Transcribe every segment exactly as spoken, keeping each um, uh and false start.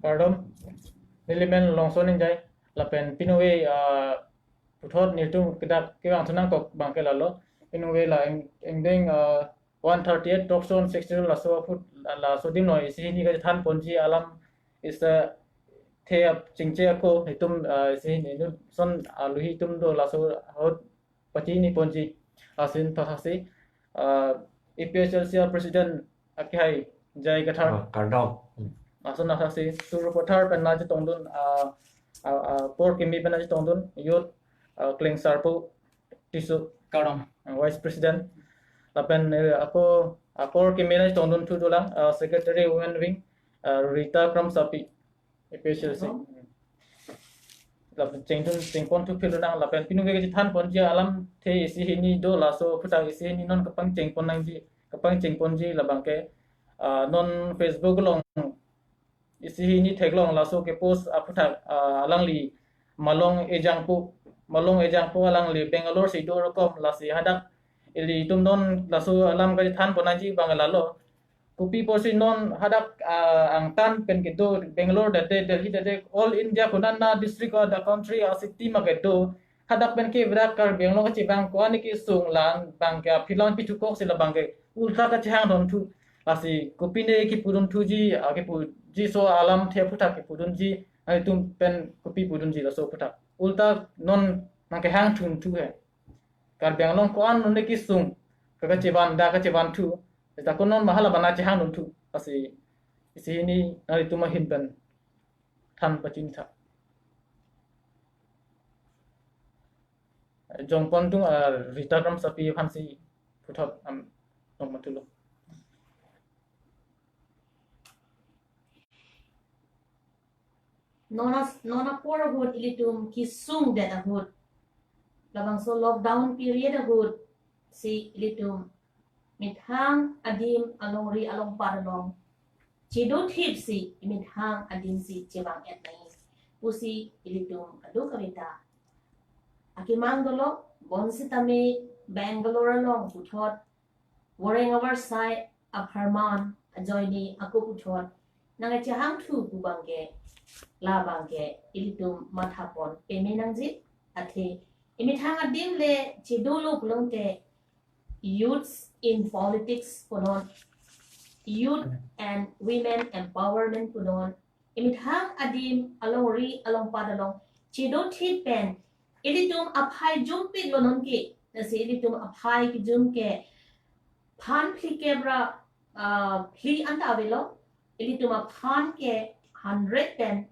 Kardom, nelimen Longson Engjai, lapen pinove, ah, puthot nelitum kedak kevang thu nangkok abangke lalo, pinove la eng-, engdeng, ah, one thirty-eight Talk Show on sixty laso aphuthak, laso adim along isi hini kachethan ponji alam isi the ap chingche ako itum, ah, isi hini nu son aluhi atum do laso ahut pachini ponji ason thakthak si, ah, A P H L C a President akehai J I Kathar. Ah, kardom. Hmm. Ason thakthak si Suru Pathar pen nangchetongdun, ah, ah, ah, apor kimi pen nangchetongdun, Youth, ah, Klengsarpo Tisso. Kardom. Ah, Vice President. Lapen, eh, ako, apor kimi nangchetongdun thu dolang, ah, Secretary Women Wing, ah, Rita Kramsapi. A P H L C. Lapen chengdun chengpon thu philun nang lapen pinove kachethan ponji alam the isi hini do laso aphuthak isi hini non kapangcheng pon nangji, kapangcheng ponji labangke, ah, non Facebook along isi hini theklong laso kepost aphuthak, ah, alangli Malong Ejangpo, Malong Ejangpo alangli Bangalore si do rokom lasi hadak ilitum non laso alam kachethan pon nangji abang lalo. Kopi pusi non hadak, ah, angtan pen kedo Bangalore dade, Delhi dade, all India konat na district of the country a city ma kedo. Hadak pen ke berak Karbi Anglong kachevang ko-an kesung lang abangke aphi lang pithu kok si labangke ulta kachehang dun thu. Lasi kopine kipudun thuji, ah, kipuji so alam the aphuthak kipudunji, nangtum pen kopi pudunji laso aphuthak. Ulta non nangkehang thun thu he. Karbi Anglong ko-an nune kesung, kakachevan da kachevan thu, ta ko non ma hala abang nangchehang dun thu, lasi isi hini nanglitum ahin pen than pachini tha. Jongpon tung, ah, Rita Kramsapi aphan si puthot am nong matulo. Non as-, non apor ahut ilitum kesung det ahut, labangso lockdown period ahut si ilitum methang adim alongri alongpat along chedothip si methang adim si chevang-et nangji pusi ilitum kadokave ta akemang dolo. Bonsitame Bangalore along puthot voreng avarsai apharman ajoine ako puthot nangkachehang thu pu abangke, labangke ilitum mathapon peme nangji. Athe emethang adim le chedolo pulote Youths in Politics punon, Youth and Women Empowerment punon, emethang adim alongri alongpat along chedothip pen ilitum aphai jumpik lo nonke. Lasi ilitum aphai kejum ke phan phlikep ra, ah, phli anta avelo. Ilitum aphan ke hundred pen,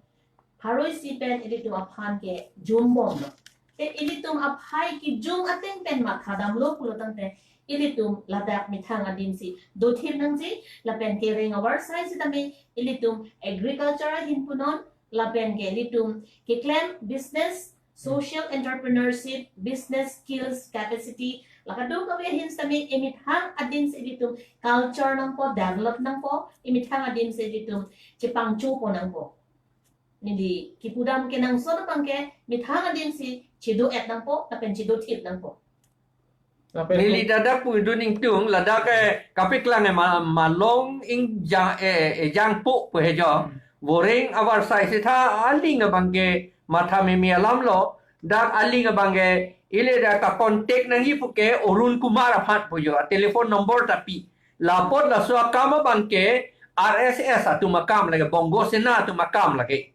pharo isi pen ilitum aphan ke jumbomlo. Te ilitum aphai kejum ateng pen mathadamlo pulo tangte ilitum ladak methang adim si dothip nangji. Lapen kereng avarsai sitame ilitum agriculture ahin punon, lapen ke ilitum keklem business, social entrepreneurship, business skills, capacity, la kadokave ahin sitame emethang adim si ilitum culture nangpo, develop nangpo, emethang adim si ilitum chepangchopon nangpo. Neli kipudam kenangsot abangke methang adim si chedo-et nangpo, lapen chedothip nangpo. Lapen neli ladak pudun ingtung, ladak, eh, kapeklang, eh, ma-, Malong Engjang, eh, Ejangpo pu he jo. Hmm. Voreng avarsai sitha aling abangke matha meme alamlo, dak aling abangke ili dak ta contact nangji puke Arun Kumar aphan pu jo, telephone number ta pi. Lapot laso akam abangke R S S atum akam lake, Bongo Sena atum akam lake.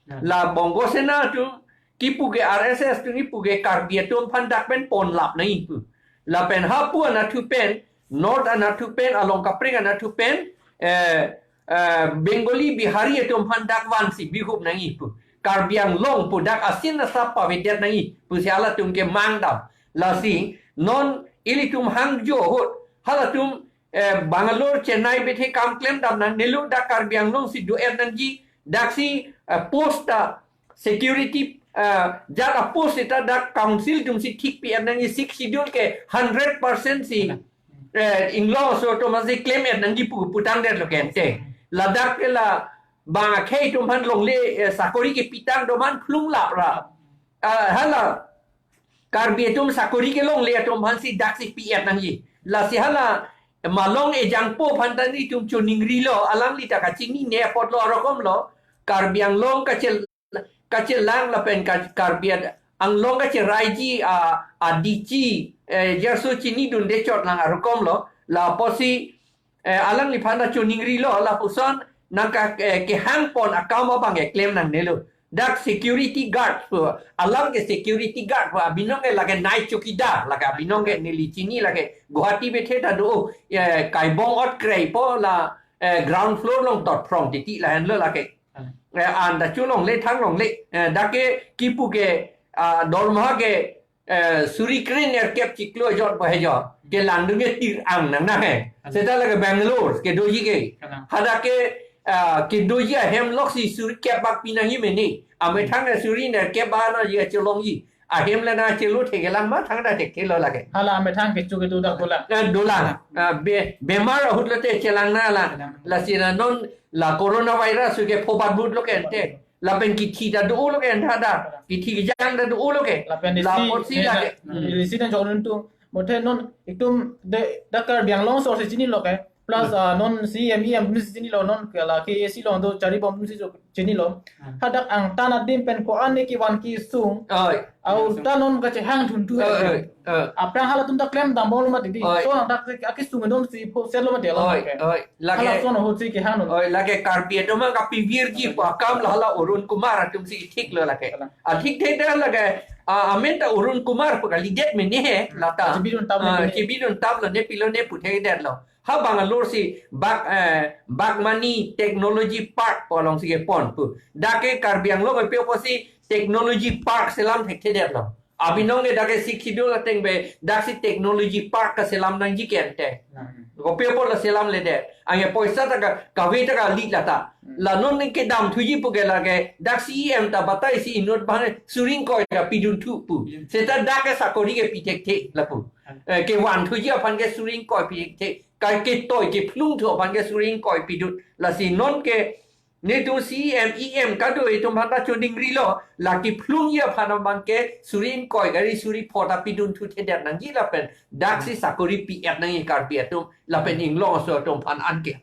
Ya. La Bongo Sena atum kipu ke R S S atum kipu ke Karbi atum aphan dak pen ponlap nangji pu. Lapen hapu anatthu pen, North anatthu pen, along kaprek anatthu pen, eh, eh, Bengali, Bihari atum aphan dak vansi bihup nangji pu. Karbi Anglong pu dak asin asap pavedet nangji pusi halatum kemang dam. Lasi non ilitum hangjo ahut, halatum, eh, Bangalore, Chennai bethe kam klem dam nang, nelitum dak Karbi Anglong si do-et nangji, daksi, eh, post ta security, eh, jat apost ta dak council atum si thik pi-et nangji, Sixth Schedule ke hundred percent si, eh, Inglong aso atum aphan si klem-et nangji pu putangdetlo ke ante. Ladak ke la bang akhei atum aphan longle, eh, sakori kepitang atum aphan plum lap ra. Ah, hala Karbi atum sakori kelongle atum aphan si daksi pi-et nangji. Lasi hala Malong Ejangpo aphan ta nelitum choningrilo, alangli ta kachinine apotlo, arokomlo. Karbi Anglong kachel kachelang lapen ka- Karbi Anglong kacheraiji a adichi eh, jarso chinidunde chot lang arukom lo la apotsi eh, alangliphan ta choningrilo lapuson nangka eh, kehangpon akam abang eklem nangnelo. Dak security guard pu alam ke security guard pu abinong ke lake night chowkidar lake abinong ke neli chini lake Guwahati bethe ta do eh, kaibong ot kreipo la eh, ground floor along dot phrong titi lahenlo lake. Eh, an ta cholongle thanglongle eh, dak ke kipu ke ah, dorma ke eh, suri krenerkep chiklo jot bo hejo. Kelangdun ke tir ang nangne. Seta lake Bangalore kedoji ke. Hadak ke ah, kedoji ahem loksi suri kep bak pinangji mene. Amethang eh, suri nerkep bak nangji acholongji. Ahem le nangchelo thekelang ma thangta thekthelo lake. Hala amethang kecho kedo dak dolang. Eh, dolang. Ah, be bemar ahut lote chelang nanglang. Lasi la non la coronavirus ke phobat but lo ke ante. Lapen kithi ta do lo ke ante hadak. Kithi kejang ta do lo ke. Lapen isi, lapotsi eh, lake. Hmm. Isi dan jok nuntu. Mothe non itum de dak Karbi Anglong so si chinilo ke. Plus ah, non C M E M si chinilo non ke la K A C along do charibom si chinilo. Hadak angtan adim pen ko-an ne kevan kesung. Oi. Au ta non kachehang thunthu. Oi, oi, oi. Aphrang halatum ta klem dambom lo mati di. Oi. So nang dak akesung non si pho set lo mati lo. Oi, oi. Lake halason ahut si kehang non. Oi, lake Karbi atum kapivirji pu akam la hala Arun Kumar atum si thik lo lake. Athik thekdet lake. Ah, amen ta Arun Kumar pu kalidet mene he lata. Chibidun tap lo mene. Chibidun tap lo ne pilo ne pu thekdet lo. Ha Bangalore si bak eh, Bagmani Technology Park pu alongsi kepon pu. Dak ke Karbi Anglong ke pi apotsi Technology Park selam thekthedet lo. Abinong ke dak ke Sixth Schedule ateng be daksi Technology Park keselam nangji ke ante. Kopi apot la selamledet. Anke poisa ta ka kave ta kali lata. La non ne kedam thuji pu ke lake dak C E M ta batai si inut bang suri ingkoi ta pidunthu pu. Seta dak ke sakori ke pi thekthe lapu. Eh, kevanthuji aphan ke suri ingkoi pi thekthe. Kai ketoi kephlungthu aphan ke suri ingkoi pidun. Lasi non ke netum C M, E M kado itum aphan ta choningrilo. La kephlungji aphan abang ke suri ingkoi kali suri pho ta pidunthu thedet nangji lapen daksi sakori pi-et nangji Karbi atum lapen inglong aso atum aphan anke.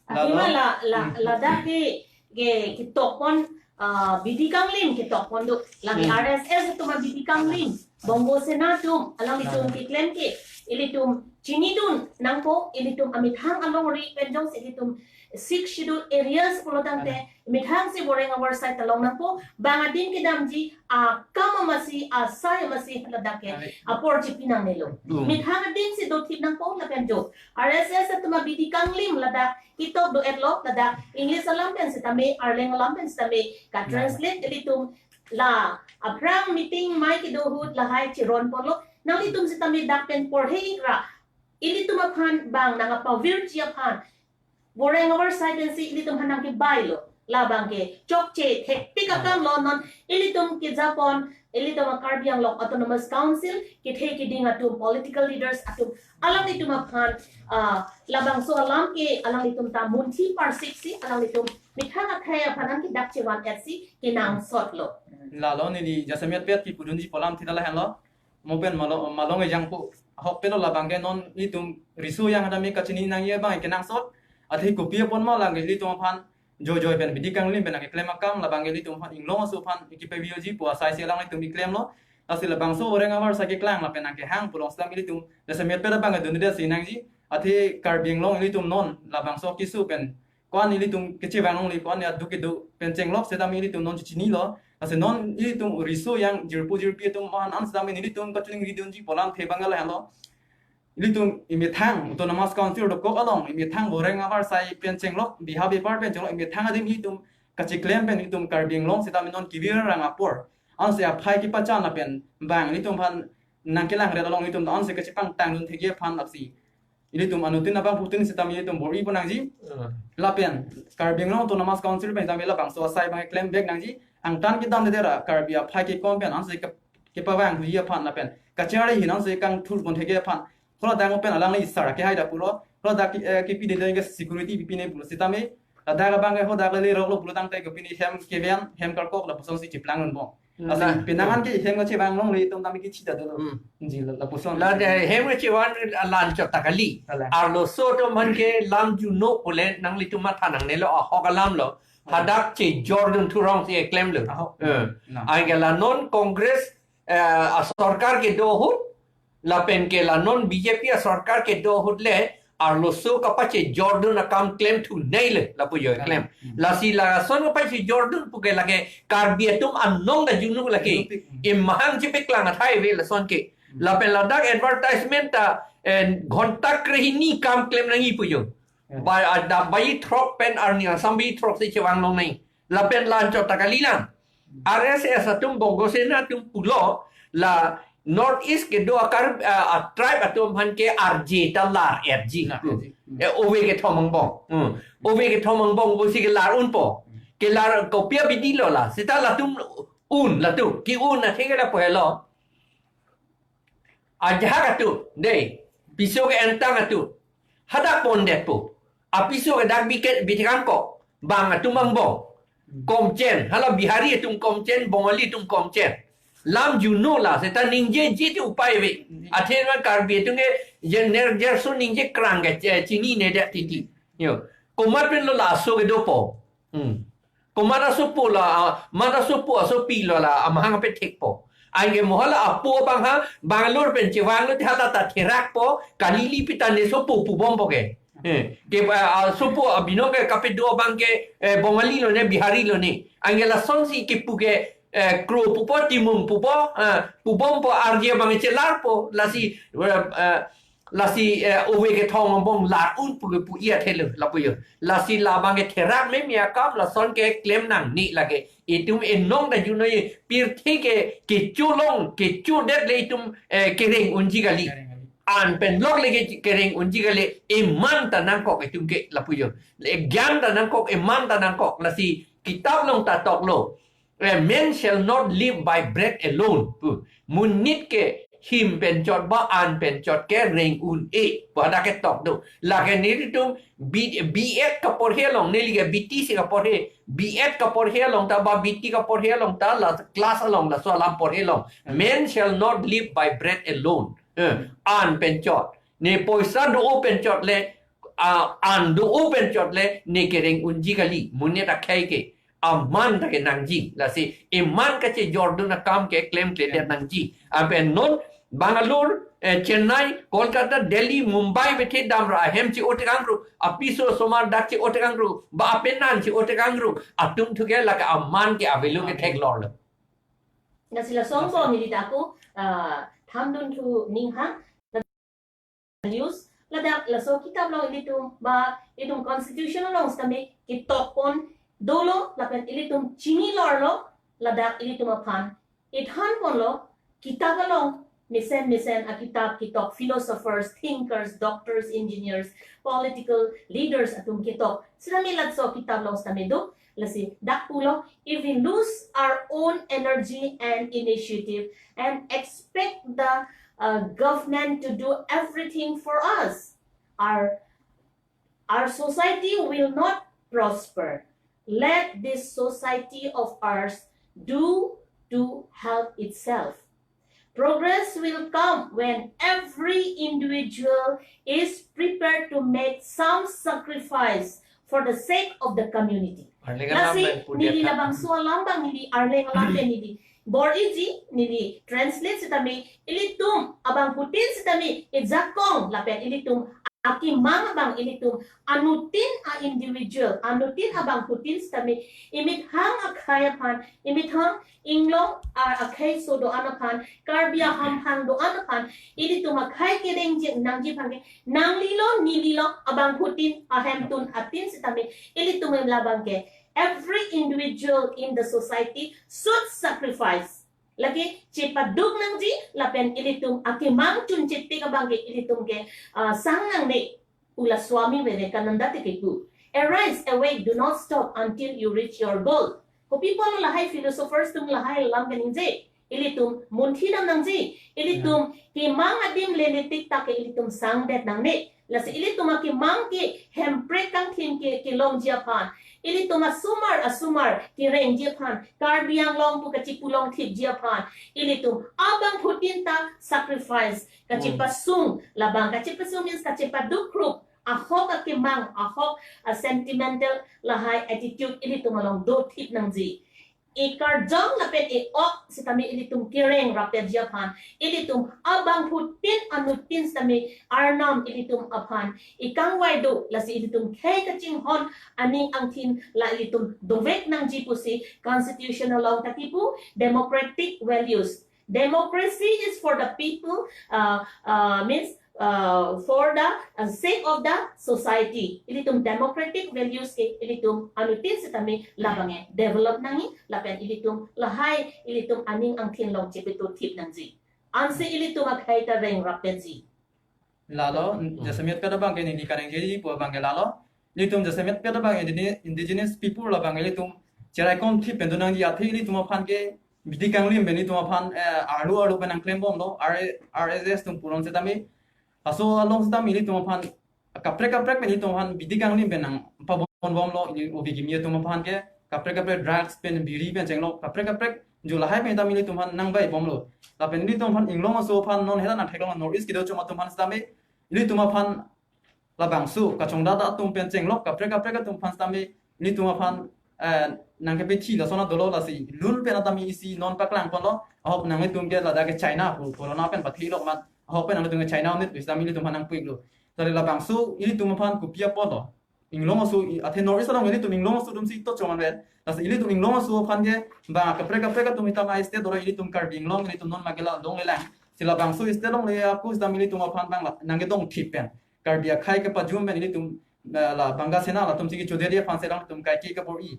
Athema la la ladak ke ke ketokpon ah, bidi kanglim ketokpon do lake R S S atum abidi kanglim Bongo Sena atum alanglitum keklem ke ilitum chinidun nangpo ilitum amethang alongri pen jongsi ilitum Sixth Schedule areas pulo tangte methang si boreng avar side along nangpo bang adim kedamji akam amatsi asai amatsi ladak ke apor chipi nangnelo. Methang adim si dothip nangpo lapen jo R S S atum abidi kanglim ladak ketok do-etlo ladak English alam pen sitame Arleng alam pen sitame ka translate ilitum la aphrang meeting mai kedo ahut lahai chironponlo nanglitum sitame dak pen porhe ikra ilitum aphan bang nang apavirji aphan boreng avar side pen si ilitum aphan nangkebailo labang ke chokche thektik akam lo non ilitum kejapon ilitum a Karbi Anglong Autonomous Council kethe keding atum political leaders atum alanglitum aphan ah, labangso alam ke alanglitum ta munthi parsik si alanglitum methang akhai aphan nangkedak chevan-et si kenangsotlo. Lalo neli jasemet pet kipudunji pu alam thita lahenlo. Mo pen malo malong ejang pu ahok pelo labang ke non itum riso yang ada me kachini nangji abang kenangsot. Athe kopi apot ma lang ke ilitum aphan joijoi pen bidi kanglim pen nangkeklem akam labang ke ilitum aphan inglong aso aphan kepavirji pu asai si alanglitum keklemlo. Lasi labangso boreng avar side keklang lapen nangkehang pu along sitame ilitum jasemet pet abang dunde si nangji. Athe Karbi Anglong ilitum non labangso keso pen ko-an ilitum kechevang longle ko-an ya duk kedo pen chenglok sitame ilitum non chichinilo. Lasi non ilitum riso yang jirpo jirpi atum aphan an sitame ilitum kachiningridunji pu alamthe abang lahenlo. Ilitum emethang Autonomous Council dokok along emethang boreng avar side pen chenglok biha bepar pen chenglok emethang adim ilitum kacheklem pen ilitum Karbi Anglong sitame non kevir rang apor. Ansi aphai kepachan lapen bang ilitum aphan nangkelangret along ilitum ansi kachepangtangdun thekji aphan lasi ilitum anuttin abangphutin sitame ilitum bor-ipo nangji. Lapen Karbi Anglong Autonomous Council pen sitame labangso asai abang klem vek nangji. Angtan kedamde ra Karbi aphai kekom pen ansi ke kepavang huji aphan lapen kachari hin ansi kangthurpon thekji aphan. Hala dang pen alangli sar kehai da pulo. Hala dak eh, kepide ke security pipine pulo sitame. Ladak abang ke hodak le roklo pulo tangte kepine hem keven hem karkok lapusonsi chiplang unbong. Lasi penang an ke hem kachevang longle itum tame kechita dolo. Hmm. Ji lapuson. La de hem kachevang alan chot ta kali. Alan. Arloso atum aphan ke lam juno pule nanglitum matha nangnelo ahok alam lo. Hadak chejordun thurong si eklemlo. Aho. Eh. Na. Anke la non Congress, eh, asorkar kedo ahut, lapen ke la non B J P asorkar kedo ahut le, arloso kapachejordun akam klemthu neilo, lapu jo klem. Hmm. Lasi lason kapachejordun puke lake Karbi atum anong ta junu lake. Junu pik. Imahang chepeklang athai ave lason ke. Hmm. Lapen ladak advertisement ta, eh, ghonta krehini kam klem nangji pu jo. Hmm. Ba, ada baji throk pen arni asam baji throk si chevang long nai. Lapen la anchot ta kalilang. R S S atum Bongo Sena atum pulo la North East kedo akar, ah, a tribe atum aphan ke arje ta lar erji. Lar pu. Erji. Hmm. Eh, ove kethom angbong. Hmm. Ove kethom angbong pusi kelar unpo. Hmm. Kelar kopi abidi lo la. Seta latum un latum. Ke-un athe ke lapu helo. Ajahak atum, dei, piso ke-entang atum. Hadak pondetpo. Apiso ke dak bike-, bithekangkok. Bang atum angbong. Komchen, hala Bihari atum komchen, Bongali atum komchen. Lam junu la, seta ningjeje te upai ave. Athe ma Karbi atum ke, je ner jerso ningje krang ke, eh, chininedet titi. Yo. Komat pen lo laso kedopo. Hmm. Komat asopo la, ah, mat asopo asopi lo la, amahang apethekpo. Anke mo hala apo abang ha, Bangalore pen chevanglo te hala ta therakpo, kalili pita ne sopo pubompo ke. Eh, ke, ah, ah, sopo abinong ke kapedo abang ke, eh, Bongali lone, Bihari lone. Anke lasonsi kepu ke, eh, Kro pupo, Timung pupo, ah, pubompo arje abang chelarpo, lasi, eh, eh, lasi, eh, ove kethom angbong lar un pu ke pu-i athelo, lapu jo. Lasi labang ke therak meme akam lason ke klem nangne lake. Itum enong ta juno ye pirthe ke kecho long, kechodet le itum, eh, kereng unji kali. Kereng kali. An pen lok le ke kereng unji kali, eman ta nangkok itum ke lapu jo. Le gyan ta nangkok, eman ta nangkok, lasi kitab along ta toklo. A man shall not live by bread alone. Pu. Monit ke him pen chot ba an pen chot ke reng un-e. Pu hadak ketok do. Lake nelitum B-, B.Ed kaporhe along, neli ke B.T si kaporhe. B.Ed kaporhe along ta ba B.T kaporhe along ta la class along laso alam porhe along. Man shall not live by bread alone. Eh, an pen chot. Ne poisa do-o pen chot le, ah, an do-o pen chot le, ne kereng unji kali. Monit akhei ke. Aman ta kenangji. Lasi, eman kachejordun akam ke klemkledet nangji. Lapen non, Bangalore, eh, Chennai, Kolkata, Delhi, Mumbai, bethe damra ahem che-otekangru, apiso asomar dak che-otekangru, ba apenan che-otekangru, atum thu ke lake aman ke avelo ke theklorlo. Lasi lason ko neli dak ako, ah, thandun thu ninghang, news, ladak laso kitab along ilitum, ba ilitum constitution along sitame ketok pon dolo, lapen ilitum chinilorlo, ladak ilitum aphan ithan ponlo, kitab along, mesen mesen akitab ketok, philosophers, thinkers, doctors, engineers, political leaders atum ketok. Sitame laso kitab along sitame do, lasi dak pulo, if we lose our own energy and initiative and expect the, uh, government to do everything for us, our, our society will not prosper. Let this society of ours do to help itself. Progress will come when every individual is prepared to make some sacrifice for the sake of the community. Arleng alam. Lasi, pen pu neli dia labangso alam abang neli arleng alam pen neli bor-iji, neli translate sitame, ilitum abangphutin sitame ijakong lapen ilitum akemang abang ilitum anuttin a-individual, anuttin abangphutin sitame imethang akhei aphan, imethang inglong a-, akhei so do-an aphan, Karbi ahamphang do-an aphan, ilitum akhei kerengji nangji aphan ke nanglilo, nelilo, abangphutin ahemtun atin sitame ilitum labang ke every individual in the society should sacrifice. Lake chepaduk nangji, lapen ilitum akemang chunchit pik abang ke ilitum ke, ah, sang nangne, pu la Swami Vivekananda te kepu. Arise, awake, do not stop until you reach your goal. Kopi apot lahai philosophers atum lahai alam keningje. Ilitum munthi dam nangji. Ilitum kemang adim lele tik tak ke ilitum sangdet nangne. Lasi ilitum akemang ke hemprek kangthim ke kelongji aphan, ilitum asomar asomar kerengji aphan, Karbi Anglong pu kachipulongthipji aphan, ilitum abangphutin ta sacrifice, kachipasung, labang kachipasung means kachipaduk rup, ahok akemang, ahok a-sentimental lahai attitude ilitum along dothip nangji. Ekarjong lapen e-ok sitame ilitum kereng rapetji aphan, ilitum abangphutin anuttin sitame Arnam ilitum aphan ekangvai do, lasi ilitum khei kachinghon aning angthin la ilitum dovek nangji pusi constitution along ta kipu. Democratic values, democracy is for the people, uh, uh, means uh, for the uh, sake of the society. Ilitum democratic values ke ilitum anuttin sitame labang e develop nangji, lapen ilitum lahai ilitum aning angthin along chepeto thip nangji. Ansi ilitum akhei ta reng rapetji. Lalo, jasemet pet abang ke neli kaningjeji pu abang ke lalo. Ilitum jasemet pet abang indine-, indigenous people labang ilitum cheraikom thip pen do nangji, athe ilitum aphan ke bidi kanglim pen ilitum aphan, eh, arlo arlo pen nangklembomlo, R-, R S S atum puron sitame. Laso along sitame ilitum aphan kaprek kaprek pen ilitum aphan bidi kanglim pen nangpabonbomlo, ili obi kimi atum aphan ke kaprek kaprek drugs pen biri pen chenglok kaprek kaprek ju lahai pen sitame ilitum aphan nangvaibomlo. Lapen ilitum aphan inglong aso aphan non hela nangtheklong North East kedo chom atum aphan sitame ilitum aphan labangso kachongdat atum pen chenglok kaprek kaprek atum aphan sitame ilitum aphan, eh, nangkepethi lason dolo, lasi lun pen sitame isi non paklangponlo, ahok nanglitum ke ladak ke China pu corona pen pathilok amat, ahok pen nanglitum ke China unit pu sitame ilitum aphan nangpu-iklo. Tari labangso ilitum aphan kopi apotlo. Inglong aso i-, athe North East along ilitum inglong aso atumsi to choman vet. Lasi ilitum inglong aso aphan ke ba kaprek kaprek atum itam ai state ora ilitum Karbi Anglong ilitum non magela long elang. Si labangso state along le aku sitame ilitum aphan bang la nangkedong thip pen, Karbi akhei kepajum pen ilitum, eh, la Banga Sena latumsi kechodede aphan selang tum kaike kabor-i.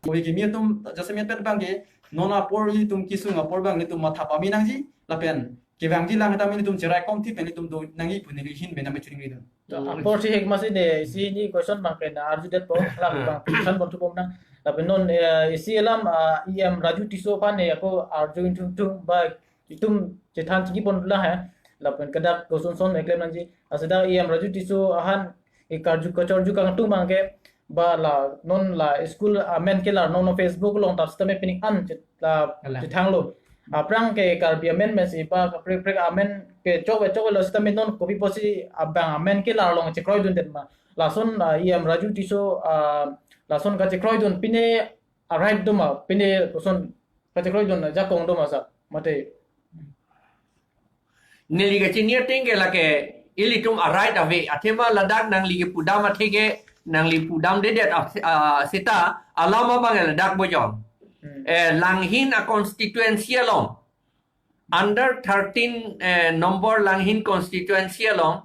Obi kimi atum jasemet pet abang ke non apor ilitum kesung apor abang ilitum matha pame nangji, lapen kevangji lang sitame ilitum cheraikom thip pen ilitum do nangji pu neli ahin pen nangme churing ridun. Apor si hek masi ne isi ni question abang ke nang arjudetpo, lang bang question pon thupom nang. Lapen non, eh, isi alam, ah, E M Raju Tisso aphan ne ako arju intung tung ba itum chethan chingki pon la he. Lapen kadak koson son eklem nangji. Asida E M Raju Tisso aphan ekarju kachorju kangtung abang ke ba la non la school amen kelar non Facebook along ta sitame pining an chet-, la Kalang. Chethanglo. Aphrang ke Karbi amen mesi ba kaprek prek amen ke chok ve chok lo sitame non kopi pusi abang amen kelar along chekroidundet ma. Lason, ah, E M Raju Tisso, ah, lason kachekroidun pine a-right do ma, pine koson kachekroidun ajakong do ma sa, mate. Neli kachini ateng ke lake ilitum a-right ave, athema ladak nangli kepudam athe ke, nangli pudamdedet a, a, seta, alam abang ladak bojong. Hmm. Eh, Langhin a-constituency along, under thirteen, eh, number Langhin constituency along,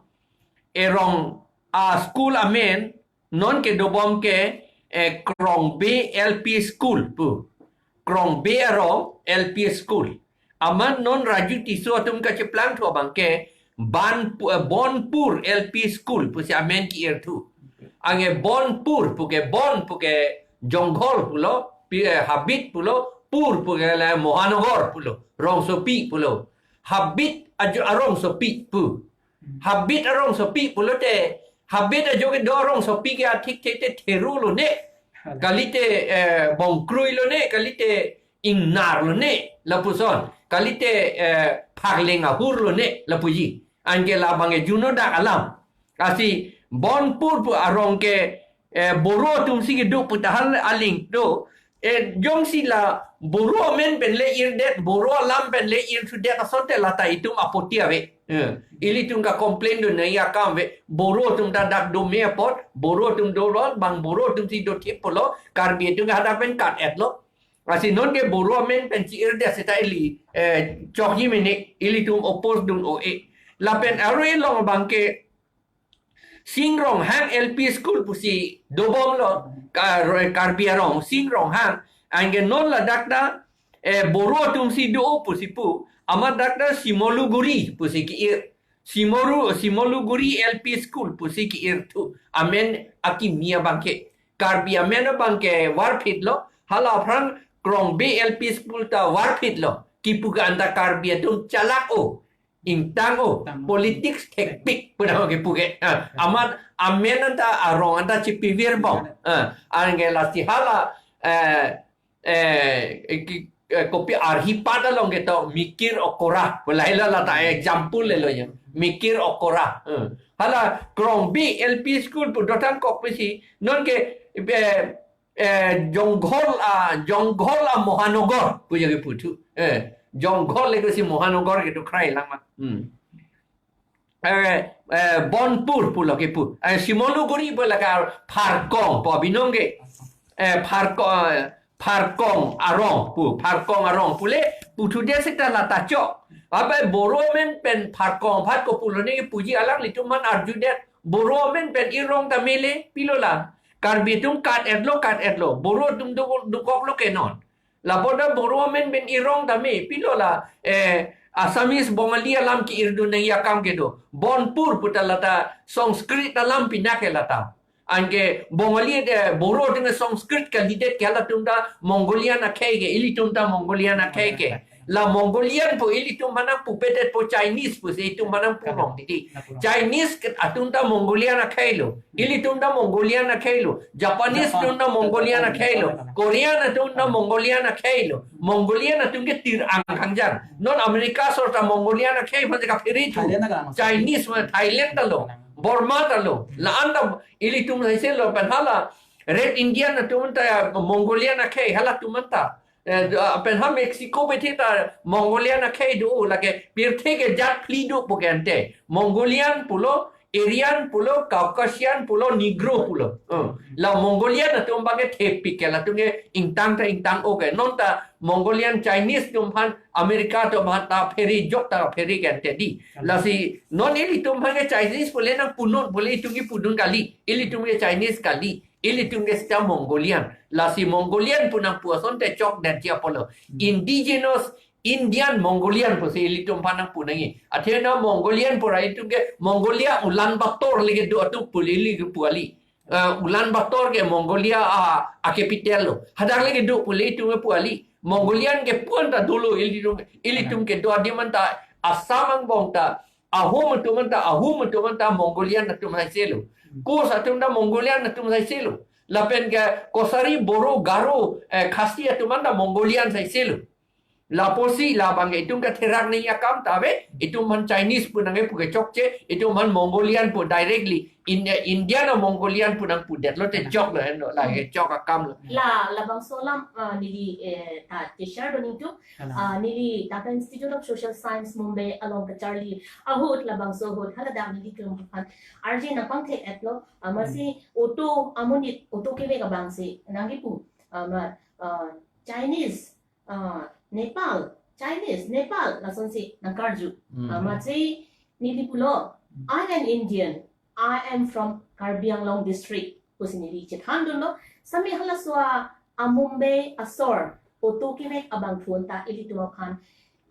erong a-school amen, non kedobom ke, eh, Krongbe L P School pu. Krongbe arong L P School. Amat non Raju Tisso atum kacheplangthu abang ke Ban Pu-, eh, Bonpur L P School pusi amen ke-irthu. Anke Bonpur pu ke Bon pu ke jonghol pulo, pi-, eh, habit pulo, pur pu ke le Mohanagar pulo, rongsopi pulo. Habit ajo arongsopi pu. Habit arongsopi pulote, habit ajo kedo arongsopi ke athik te te theru lone. Kalite, eh, bongkrui lone, kalite ingnar lone, lapuson. Kalite, eh, phakleng ahur lone, lapuji. Anke labang ke juno dak alam. Lasi Bonpur pu arong ke, eh, Boro atumsi kedo pu tahal aling do. Eh, jongsi la Boro amen pen le-irdet, Boro alam pen le-irthudet asonte lata itum apoti ave. Eh, ilitum kacomplain dun nangji akam ave. Boro atum ta dak dome apot, Boro atum dolo, bang Boro atumsi dothip pulo, Karbi atum hadak pen kat-etlo. Lasi non ke Boro amen pen chi-irdet seta ili, eh, chokji mene, ilitum oppose dun o-e. Lapen aro ilong abang ke Sing Ronghang L P School pusi dobomlo, Kar-, Karbi arong, Sing Ronghang. Anke non ladak ta, eh, Boro atumsi do pusi pu, amat dak ta Simoluguri pusi ke-ir. Simoru-, Simoluguri L P School pusi ke-irthu. Amen akimi abang ke. Karbi amen abang ke varphitlo, hala aphrang Krongbe L P School ta varphitlo. Kipu ke anta Karbi atum chalak o, ingtang o, Ingtang o. Politics thekpik pu nang kipu ke. Ah, amat amen anta arong anta chipivirbom. Ah, anke lasi hala, eh, eh, ki-, eh, kopi arhi pada along ketok mikir okora. Lahai la lata example lelo ya. Mikir Okora. Eh. Hala Krongbi L P School pu dothan kok pisi. Non ke, eh, eh, Jonghol a, Jonghol a Mohanogor pu jagi puthu. Eh, Jonghol le kosi Mohanogor ke do krai lang ma. Hmm. Eh, eh, Bonpur pulo kepu. Eh, Simoluguri pu lake Pharkong pu abinong ke. Eh, Pharkong, eh, Pharkong arong pu, Pharkong arong pule puthudet seta lata chok. Abe Boro amen pen Pharkong aphan kopulo ne puji alanglitum aphan arjudet. Boro amen pen irong ta mele pilo la. Karbi atum kat-etlo, kat-etlo. Boro atum duk-, dukoklo ke non. Lapu ta Boro amen pen irong ta me pilo la, eh, Assamese Bongali alam ki-irdun nangji akam kedo. Bonpur pu ta lata Sanskrit alam pinak ke lata. Anke Bongali, eh, Boro atum Sanskrit kalidet ke halatum ta Mongolian akhei ke, ilitum ta Mongolian akhei ke. La Mongolian pu ilitum aphan nangpupedet pu Chinese pusi itum aphan nangpurong titi. Chinese ke atum ta Mongolian akhei lo. Ilitum ta Mongolian akhei lo. Japanese Japan. Atum ta Mongolian akhei lo. Korean atum ta Mongolian akhei lo. Mongolian atum ke tir ang khangjan. Non America asor ta Mongolian akhei aphan kaphere thu. Thailand ta kalang. Chinese ma Thailand ta lo. Burma ta lo. La-an ta ilitum saise lo pen hala Red Indian atum ta Mongolian akhei halatum ta. Eh, do, pen ha Mexico bethe ta Mongolian akhei do, lake pirthe ke jat phli do pu ke ante. Mongolian pulo, Aryan pulo, Caucasian pulo, Negro pulo. Eh, la Mongolian atum abang ke thepik ke latum ke ingtang ta ingtang-o ke. Non ta Mongolian Chinese atum aphan America atum aphan ta phere jok ta phere ke ante di. Lasi non ilitum aphan ke Chinese pule nangpunun pule itum kipudun kali. Ilitum ke Chinese kali. Ilitum ke seta Mongolian. Lasi Mongolian pu nangpu asonte chokdetji apotlo. Indigenous Indian Mongolian pusi ilitum aphan nangpu nangji. Athe na Mongolian pura itum ke Mongolia Ulaanbaatar le kedo atum pule ili kepu kali. Eh, Ulaanbaatar ke Mongolia a, a capital lo. Hadak le kedo pule itum kepu kali. Mongolian ke pu-an ta dolo ilitum, ilitum kedo adim an ta Assam angbong ta Ahom atum an ta, Ahom atum an ta Mongolian atum saise lo. Kos atum ta Mongolian atum saise lo. Lapen ke Kachari, Boro, Garo, eh, Khasi atum an ta Mongolian saise lo. Lapusi labang ke itum katherak nangji akam ta ave, itum aphan Chinese pu nangkepu ke chokche, itum aphan Mongolian pu directly, in, eh, Indian a Mongolian pu nangpudet lote choklo, eh, no, la, eh, chok akam lo. La, labangso alam, ah, neli, eh, ta keshare do ningtu, ah, neli Tata Institute of Social Science Mumbai along kacharli ahut labangso ahut haladak neli klem aphan arje nangpangthek-etlo, ah, masi auto amonit auto kevek abangsi nangkipu, ah, ma, ah, Chinese, ah, Nepal, Chinese, Nepal, lasonsi nangkarju. Ah, masi neli pulo, "I am Indian, I am from Karbi Anglong district," pusi neli chethandunlo. Sami halaso a Mumbai asor auto kevek abangphu an ta ilitum aphan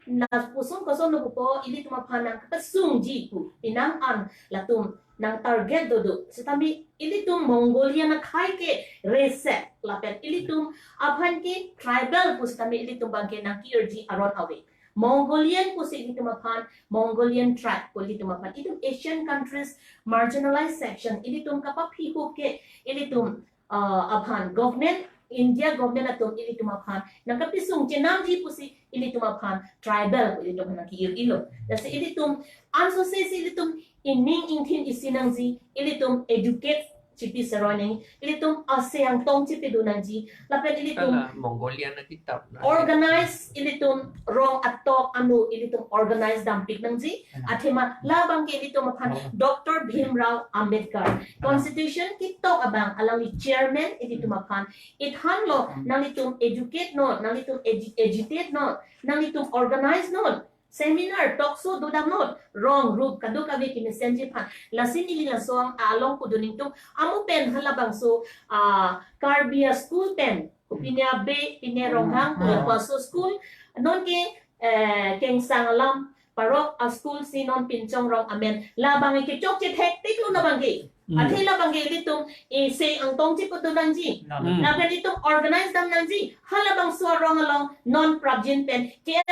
lapuson kosonlo pupo, ilitum aphan nangkepasungji pu pinang an latum nangtarget dodo. Setame ilitum Mongolian akhei ke reset lapen ilitum aphan ke tribal pu setame ilitum abang ke nangki-irji aron ave. Mongolian pusi ilitum aphan, Mongolian tribe pu ilitum aphan, itum Asian countries marginalized section, ilitum kapaphihup ke ilitum, ah, aphan government, India government atum ilitum aphan nangkepasung chenamji pusi ilitum aphan tribal pu ilitum aphan nangki-ir-ilo. Lasi ilitum ansose si ilitum ining ingthin isi nangji, ilitum educate chipi seroi nangji, ilitum ase angtong chipi do nangji, lapen ilitum Hala Mongolian akitap na. Organize, ilitum rong atok anu ilitum organize dampik nangji. Athema labang ke ilitum aphan Doctor Bhimrao Ambedkar constitution ketok abang alangli chairman ilitum aphan ithanlo, nanglitum educate non, nanglitum agi-, agitate non, nanglitum organize non, seminar, talk show dodam non, rong rup kadokave kemesenji aphan. Lasi neli laso along pudun ningtu, amo pen halabangso, ah, Karbi a school pen, pine Abe, pine Ronghang, pine Paso school, non ke, eh, Kengsang alam, parok a school si non pinchong rong amen, labang ke chokche thektik lo labang ke. Athe labang ke ilitum ase angtong chipi do nangji. Lapen ilitum organize dam nangji. Halabangso arong along non prapjin pen ke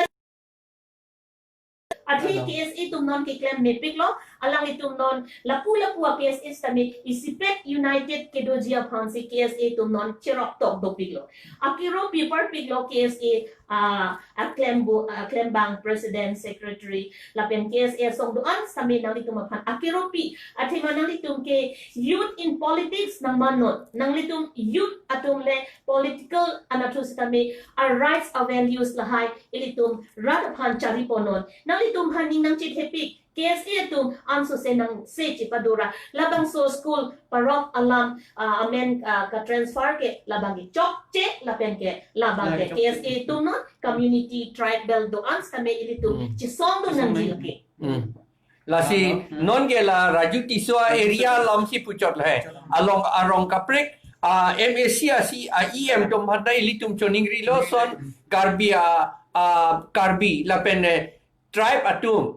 Athe K S A atum non keklem mepiklo, alanglitum non lapu lapu a K S A sitame isipet united kedoji aphansi K S A atum non cheroktok dopiklo. Akero pi parpiklo K S A, ah, aklem bu, aklem bang president, secretary, lapen K S A asong do-an sitame nanglitum aphan akero pi, athema nanglitum ke youth in politics nangmannon, nanglitum youth atum le political anatthu sitame a rights, a values lahai ilitum rat aphan chariponnon. Nanglitum aphan ning nangchethepik, K S A atum ansose nangse chepadora. Labangso school parok alam, ah, amen, ah, ka transfer ke labang ke chokche lapen ke labang ke K S A atum non community tribal do-an sitame ilitum chisong do nangji lake. Lasi non ke la Raju Tisso area alam si puchot lahai. Along arong kaprek, ah, M A C a si a E M atum aphan ta ilitum choningrilo son Karbi a, ah, Karbi lapen, eh, tribe atum,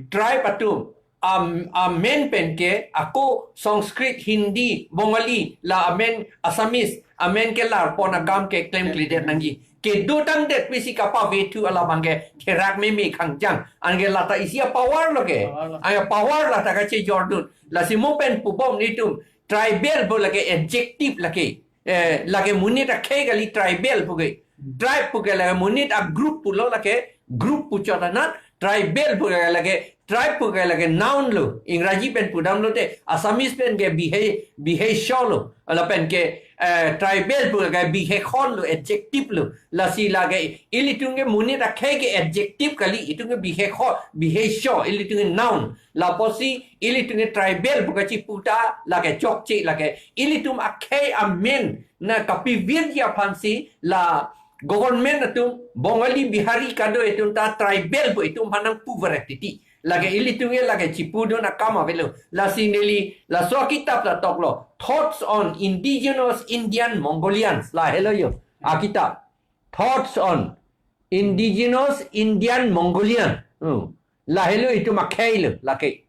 tribe atum, am, amen pen ke ako Sanskrit, Hindi, Bengali, la amen Assamese, amen ke larpon akam ke klemkledet nangji. Kedotangdet pisi kapavethu alabang ke therak meme khangjang. Anke lata isi a power lo ke. Power lo. Anke power lata kachejordun. Lasi mo pen pubom nelitum tribal pu lake adjective lake. Eh, lake monit akhei kali tribal pu ke. Tribe pu ke lake monit a group pulo lake, group puchot anat, tribal pu ke lake, tribe pu ke lake noun lo. Ingraji pen pudamlote, Assamese pen ke bihai, bihai sho lo. Lapen ke, eh, tribal pu ke bihai khon lo, adjective lo. Lasi lake ilitum ke monit akhei ke adjective kali, itum ke bihai kho, bihai sho, ilitum ke noun. Lapusi ilitum ke tribal pu kachiputa lake chokche lake. Ilitum akhei amen na kapivirji aphansi la government atum Bengali, Bihari kado itum ta tribal pu itum aphan nangpu varetiti. Lake ilitum ke lake chipudun akam avelo. Lasi neli laso akitap la toklo. Thoughts on Indigenous Indian Mongolians. Lahelo yo. Akitap. Thoughts on Indigenous Indian Mongolian. Hmm. Lahelo itum akhei lo, lake.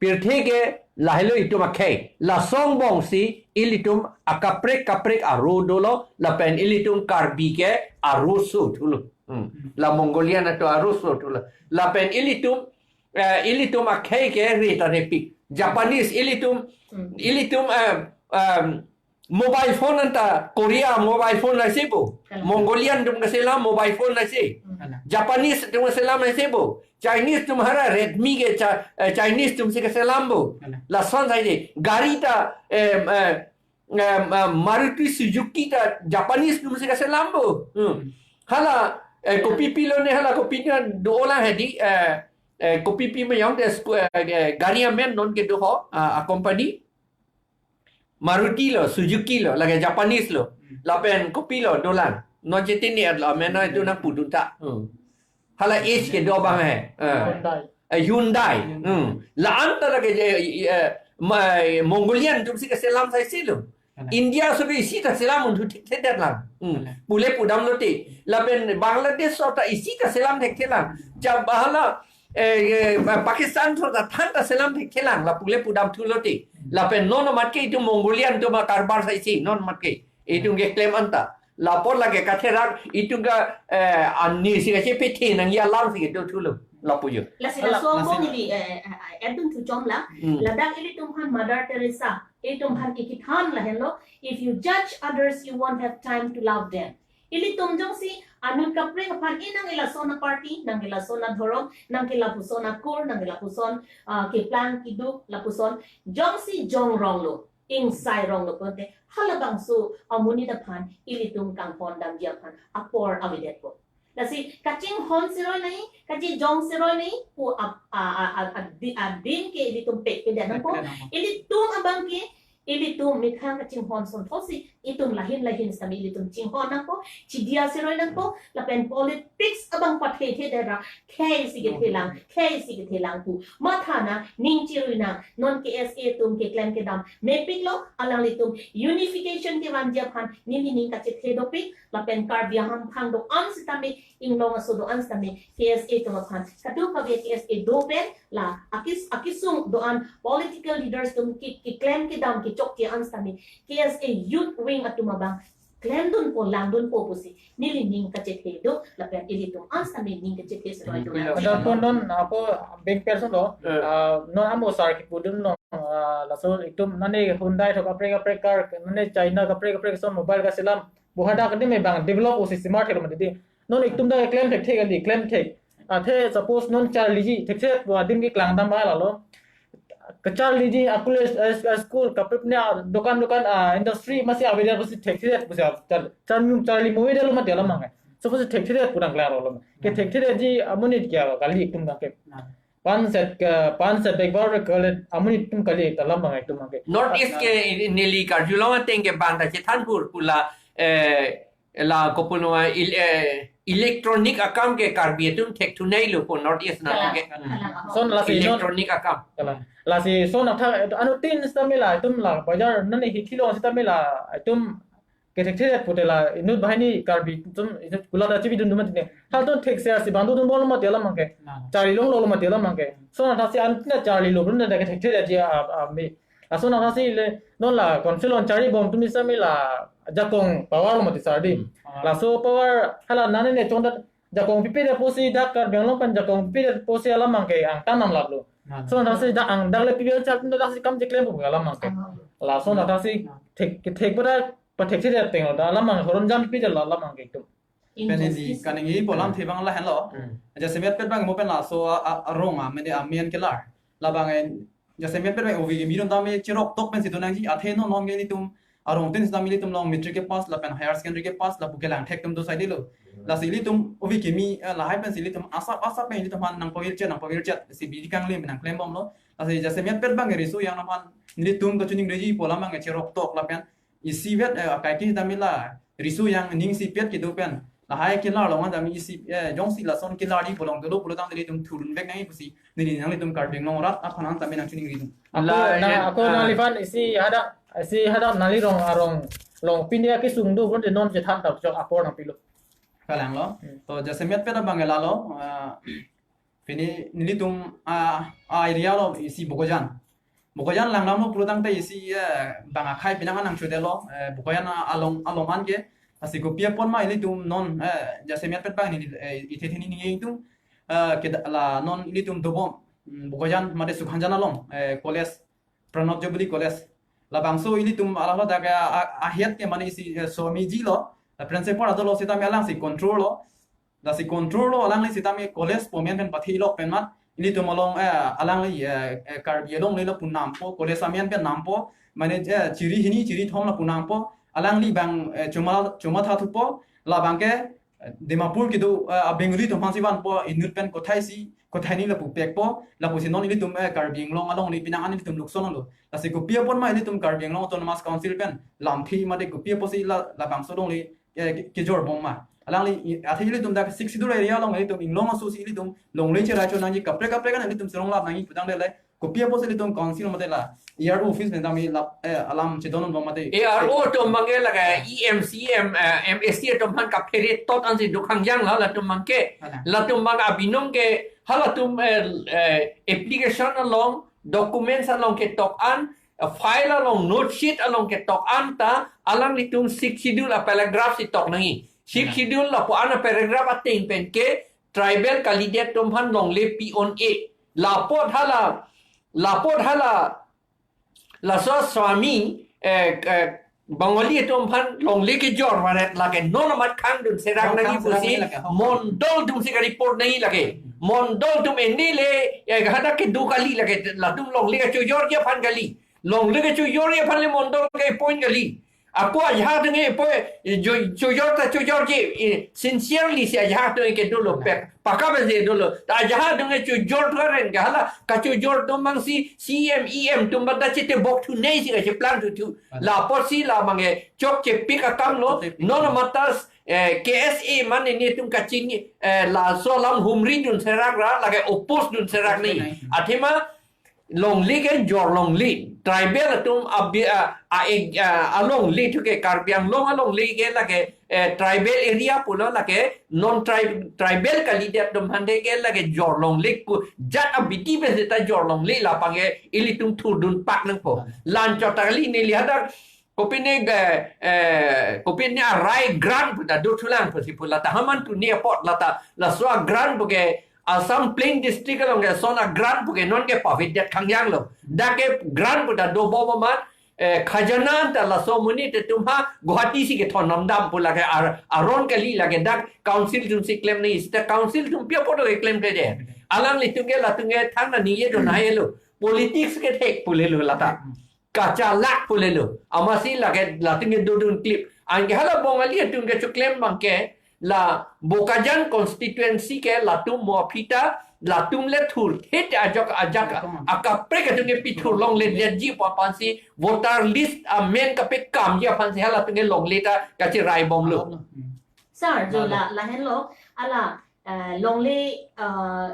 Pirthe ke lahelo itum akhei. Laso angbong si ilitum akaprek kaprek aro dolo, lapen ilitum Karbi ke aro so thulo. Hmm. La Mongolian atum aro so thulo. Lapen ilitum, eh, ilitum akhei ke reta repik. Japanese ilitum, ilitum, eh, em, mobile phone anta Korea mobile phone laisibo. Mongolian atum kaselam mobile phone laisi. Japanese atum kaselam laisibo. Chinese atum hara Redmi ke Cha-, eh, Chinese atum si kaselambo. Lason saide. Gari ta, em, eh, em, eh, Maruti Suzuki ta Japanese atum si kaselambo. Hmm. Hala, eh, kopi pilo ne hala kopi ne do olang hedi, eh, eh, kopi pi mayong de sku-, eh, eh, gari amen non ke do ho, ah, a company. Maruti lo, Suzuki lo, lake Japanese lo. Lapen kopi lo dolang. Non chetini at lo, amen na itum nangpudun ta. Hmm. Hala age ke do bang he. Eh. Hyundai. Eh, Hyundai. Hmm. La anta lake je, eh, ma-, Mongolian atum si kaselam saisi lo. India so ke isi ta selam un thu thekthedet lang. Hmm. Pule pudamlote. Lapen Bangladesh so ta isi ta selam thekthe lang. Jab hala eh, eh, Pakistan so ta than ta selam thekthe lang, la pule pudam thulote. Lapen non mat ke itum Mongolian atum karbar saisi, non mat ke. Itum keklem anta. Lapor lake katherak, itum ke, eh, ani si kachepethe nangji alam si kedo thulo. Lapu yo. Lasi laso angbong neli, eh, eh, eh, adun thu chom la. Hmm. Ladak ilitum aphan Mother Teresa, ilitum aphan ikithan lahenlo, "If you judge others, you won't have time to love them." Ilitum jongsi anut kaprek aphan, eh, nang ke lason a party, nang ke lason a dhorom, nang ke lapuson akur, nang ke lapuson, ah, keplang keduk, lapuson jongsi jongronglo, ingsaironglo pulote, halabangso amonit aphan ilitum kangpon damji aphan apor avedetpo. Lasi kachinghon siroi nai, kachijong siroi nai pu ap-, a, a, a, a, di-, adim ke ilitum pekpedet nangpo. Pekpedet nangpo. Ilitum abang ke, ilitum methang kachinghon son thotsi, itum lahin lahin sitame ilitum chinghon nangpo, chidia siroi nangpo, lapen politics abang pathethedetra, khei si kethelang, khei si kethelang pu. Mathana, ning chirui nang, non K S A atum keklem kedam mepiklo, alanglitum unification kevanji aphan, neli ning kachethe dopik, lapen Karbi ahamphang do-an sitame, inglong aso do-an sitame, K S A atum aphan. Kadokave K S A do pen, la akis-, akisung do-an political leaders atum ke-, keklem kedam kechokche an sitame, K S A youth wing atum abang klemdunpo, langdunpo pusi neli ning kachethe do, lapen ilitum asami ning kachethe si Hmm, roi do. Iya. Ada pon non ako beng person lo. Eh. Ah, non amo sar kipudun lo. Ah, laso itum nane Hyundai thok kaprek kaprek car, nane China kaprek kaprek so mobile kaselam. Bohada kadi me bang develop usi smart thek lo mati di. Non itum da klem thekthek kali, klem thek. Athe suppose non charliji, thekthe pu adim keklang dam ba lalo. Kacharliji akule, eh, eh, school kaprek ne, ah, dokan dokan, ah, industry masi avedet pusi thekthe pusi char, char, charli mo avedet lo mati alam mang. So pusi thekthe pu nangklang lo. Ke thekthe ji amonit kya kali itum dang ke. Panset ke, panset bag bar kali amonit itum kali alam mang itum mang ke. North East ke neli karjulong ateng ke bang ta chethanpur pula, eh, la kopuno, il, eh, electronic akam ke Karbi atum thekthunei lo po North East na Kalang, ke. kalang. Son lasi non Electronic akam. Kalang. Lasi son athak anu tin stamela itum la bajar nani hithi long stamela itum ke thekthe pute la inut bahini Karbi itum inut kula da chibi dun dun mati ne. Hal ton thekse si bang dun bol mati alam mang ke. Charli longlo mati alam mang ke. Son athak si an na charlilo brun da ke thekthe ji a, a, mi. Laso na si le non la council on charlibom atum stamela jakong power lo mati sar di. Laso power hala nane ne chongda jakong pipedet pusi dak Karbi Anglong pen jakong pipedet pusi alam mang ke angtan nam lap lo. So na si dak ang dak le pipedet chak da si kam cheklem pu alam mang ke. Laso na si thek thek pada pathekthedet teng lo da alam mang horon jam pipedet lo alam mang ke itum. Pen ini kaning ipo alamthe abang lahenlo. Jasemet pet abang mo pen laso a, a, arong a mene amen kelar. Labang en jasemet pet abang ovi kimi dun tame cherok tok pensi dun nangji, athe non non ke ilitum arong tin sitame ilitum along matric kepass lapen higher secondary kepass lapu kelang thek atum do sai dilo. Lasi ilitum ovi kimi, eh, lahai pensi ilitum asap asap pen ilitum aphan nangpavirchet nangpavirchet si bidi kanglim nangklembomlo. Lasi jasemet pet abang riso yang atum aphan nelitum kachiningreji pu alam abang cherok tok lapen isivet, eh, akai ke sitame la riso yang ning isipet kedo pen lahai kelar long an tame isi, eh, jongsi lason kelarji pu along dolo pu along tame ilitum thurdunvek nangji pusi neli nanglitum Karbi Anglong arat aphan tame nangchiningri dun. Ako La, na eh, ako ah. Nangli aphan isi hadak isi hadak nangli rong arong long pini akesung do pon non chethan ta chok apor nangpilo. Kalanglo. To jasemet pet abang ke lalo, ah, pini nelitum, ah, a area lo isi Bokajan. Bokajan langdamlo pulotangte isi, eh, bang akhai penang nangchudelo, eh, Bokajan a, along along an ke. Lasi kopi apot ma ilitum non, eh, jasemet pet abang neli, eh, ithe theni ningje itum, eh, ke la non ilitum dobom, mm, Bokajan mate Sukhanjan along, eh, college, Pranab Jubilee College. Labangso ilitum alalo dak a, a, ahet ke mane isi, eh, Swamiji lo, la principal adolo sitame alangsi control lo. Lasi control lo alangli sitame college pu amen pen pathi lok pen mat ilitum along, eh, alangli, eh, eh, Karbi along le lapu nampo, college amen pen nampo, mane, eh, chiri hini chiri thom lapu nampo, alangli bang, eh, choma choma tha thupo, labang ke, eh, Dimapur kedo, eh, a Bengali atum aphansi vanpo, inut pen kothai isi kothai hini lapu pekpo, lapusi non ilitum, eh, Karbi Anglong alongle penang an ilitum lukson lo. Lasi kopi apot ma ilitum Karbi Anglong Autonomous Council pen lamthi mate kopi apotsi la labangso alongle, eh, ke, kejorbom ma. Alangli i, athe ilitum dak Sixth Schedule area along ilitum inglong aso si ilitum longle cherai cho nangji kaprek kaprek an ilitum serong lap nangji putangte le. Kopi apotsi ilitum council mate la A R O office pen tame la, eh, alam chedondunbom mate. A R O atum abang ke lake E M, C M, eh, M A C atum aphan kaphere tot ansi dokhang jang la latum abang ke. Latum abang abinong ke halatum, eh, eh, application along, documents along ketok an, eh, file along, note sheet along ketok an ta alanglitum Sixth Schedule a paragraph si tok nangji. Sixth Schedule lapu an a paragraph ateng pen ke tribal kalidet atum aphan longle pi-un-e. Lapot hala, lapot hala, laso Swami, eh, eh, Bengali atum aphan longle kejor varet lake non amat khangdun serang nangji pusi mondol atumsi ka-report nangji lake. Mondol atum ene le, eh, hadak kedo kali lake, latum longle kachojorji aphan kali. Longle kachojorji aphan le mondol ke-appoint kali. Ako ajahak atum ke-appoint, eh, jo-, chojor ta chojorji, eh, sincerely si ajahak atum ke dolo pek. Paka pensi dolo. Ta ajahak atum ke chojor tharen ke hala. Kachojor atum abangsi C M, E M atum abang ta chetebok thunei si kacheplang thuthu. Lapotsi la abang ke chokche pik akam lo. Non amat ta, eh, K S A mane netum kachini, eh, laso alam humridun serak ra, lake oppose dun serak nangji. Athema longle ke jor longle. Tribal atum abi, a, a, a, alongle thu ke Karbi Anglong alongle ke lake, eh, tribal area pulo lake non-tribal, tribal kalidet atum aphan de ke lake jor longle ku jat abidi pen seta jor longle, labang ke ilitum thurdun pak nangpo. Lanchot ta kali neli hadak Kopine ke, eh, kopine arai grant pu ta dothulang pusi pu lata haman tuni apot lata laso a grant pu ke Assam Plain District along ke son a grant pu ke non ke pavidet khangjang lo. Dak ke grant pu ta dobom amat, eh, khajana ta laso amonit atum ha Guwahati si kethon namdam pu lake ar-, aron kali lake dak council atum si klem nangji seta council atum pi apot lo keklem kede. Alanglitum ke latum ke thangnat ningje do nahelo. Politics ke thek pu lelo lata. Kachalak pu lelo. Amatsi lake latum ke dodun klip. Anke hala Bongali atum ke choklem abang ke la Bokajan constituency ke latum mo aphi ta latum le thurthe ajok ajak akaprek atum ke pithur longledetji pu aphansi voter list amen kapekamji aphansi halatum ke longle ta kachirai bomlo. Sir, jo la lahenlo, ala, eh, longle, eh,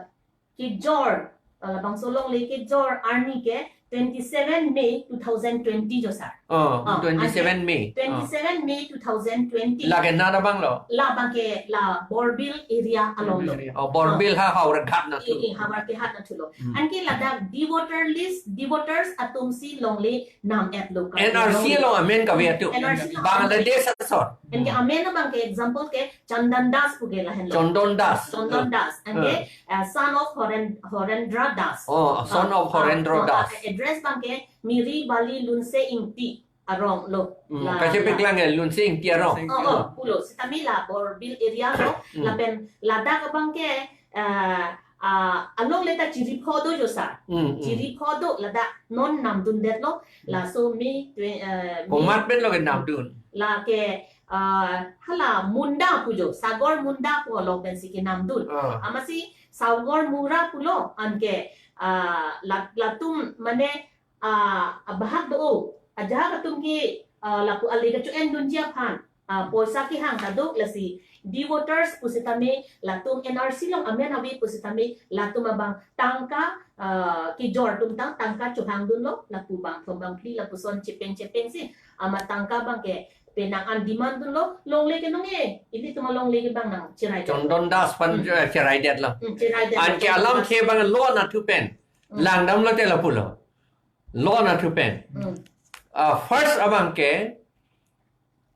kejor, eh, labangso longle kejor arni ke twenty-seven May two thousand twenty jo, sir. Oh, Oh, twenty-seven anke May. Oh. Twenty-seven May two thousand twenty. Lake nada abang lo? Labang ke la Borbil area along lo. Borbil area. Oh, Borbil ha Howraghat nathu. Eh, eh, Howraghat nathu lo. Hmm. Anke ladak de-voter list, de-voters atum si longle nam-et lo. N R C along amen kave atum. N R C along Bangladesh asor. Anke amen abang ke example ke Chandan Das pu ke lahenlo. Chandan Das. Chandan Das. Anke, Eh. eh, son of Horen-, Horendra Das. Oh, son Ah, of Horendra ah, Das. ah, address abang ke Miri Bali Lunse Ingti arong lo. Hmm, La, kachepek la. lang ya, Lunse Ingti arong. Oh, oh, pulo. Sitame la Borbil area lo. Hmm. Lapen ladak abang ke, eh, ah, alongle ta chiri pho do jo, sir. Hmm, hmm. Chiri pho do ladak non namdundetlo. Hmm. Laso May twe-, eh, May Komat pen lo ke namdun? Lake, ah, hala Munda pu jo, Sagor Munda pu along pensi kenamdun. Ah. Amatsi Sagor Mura pulo anke, ah, la-, latum mane, ah, abahak do, ajahak atum ke, ah, lapu ale kacho-endunji aphan, ah, poisa kehang ta do, lasi de-voters pusitame latum N R C along amen ave pusitame latum abang tangka, ah, kejor atum tang tangka chohangdunlo, lapu bangthom bangphli lapuson chepeng chepeng si, amat tangka abang ke penang an demand dunlo, longle ke nonge, ilitum alongle ke abang nangchirai. Chandan Das aphan, Hmm. eh, chiraidetlo. Hmm, chiraidetlo. Anke Chandan alam Das. Ke abang lo nathu pen. Hmm. Langdamlote lapulo. Lo nathu pen. Hmm. Ah, first abang ke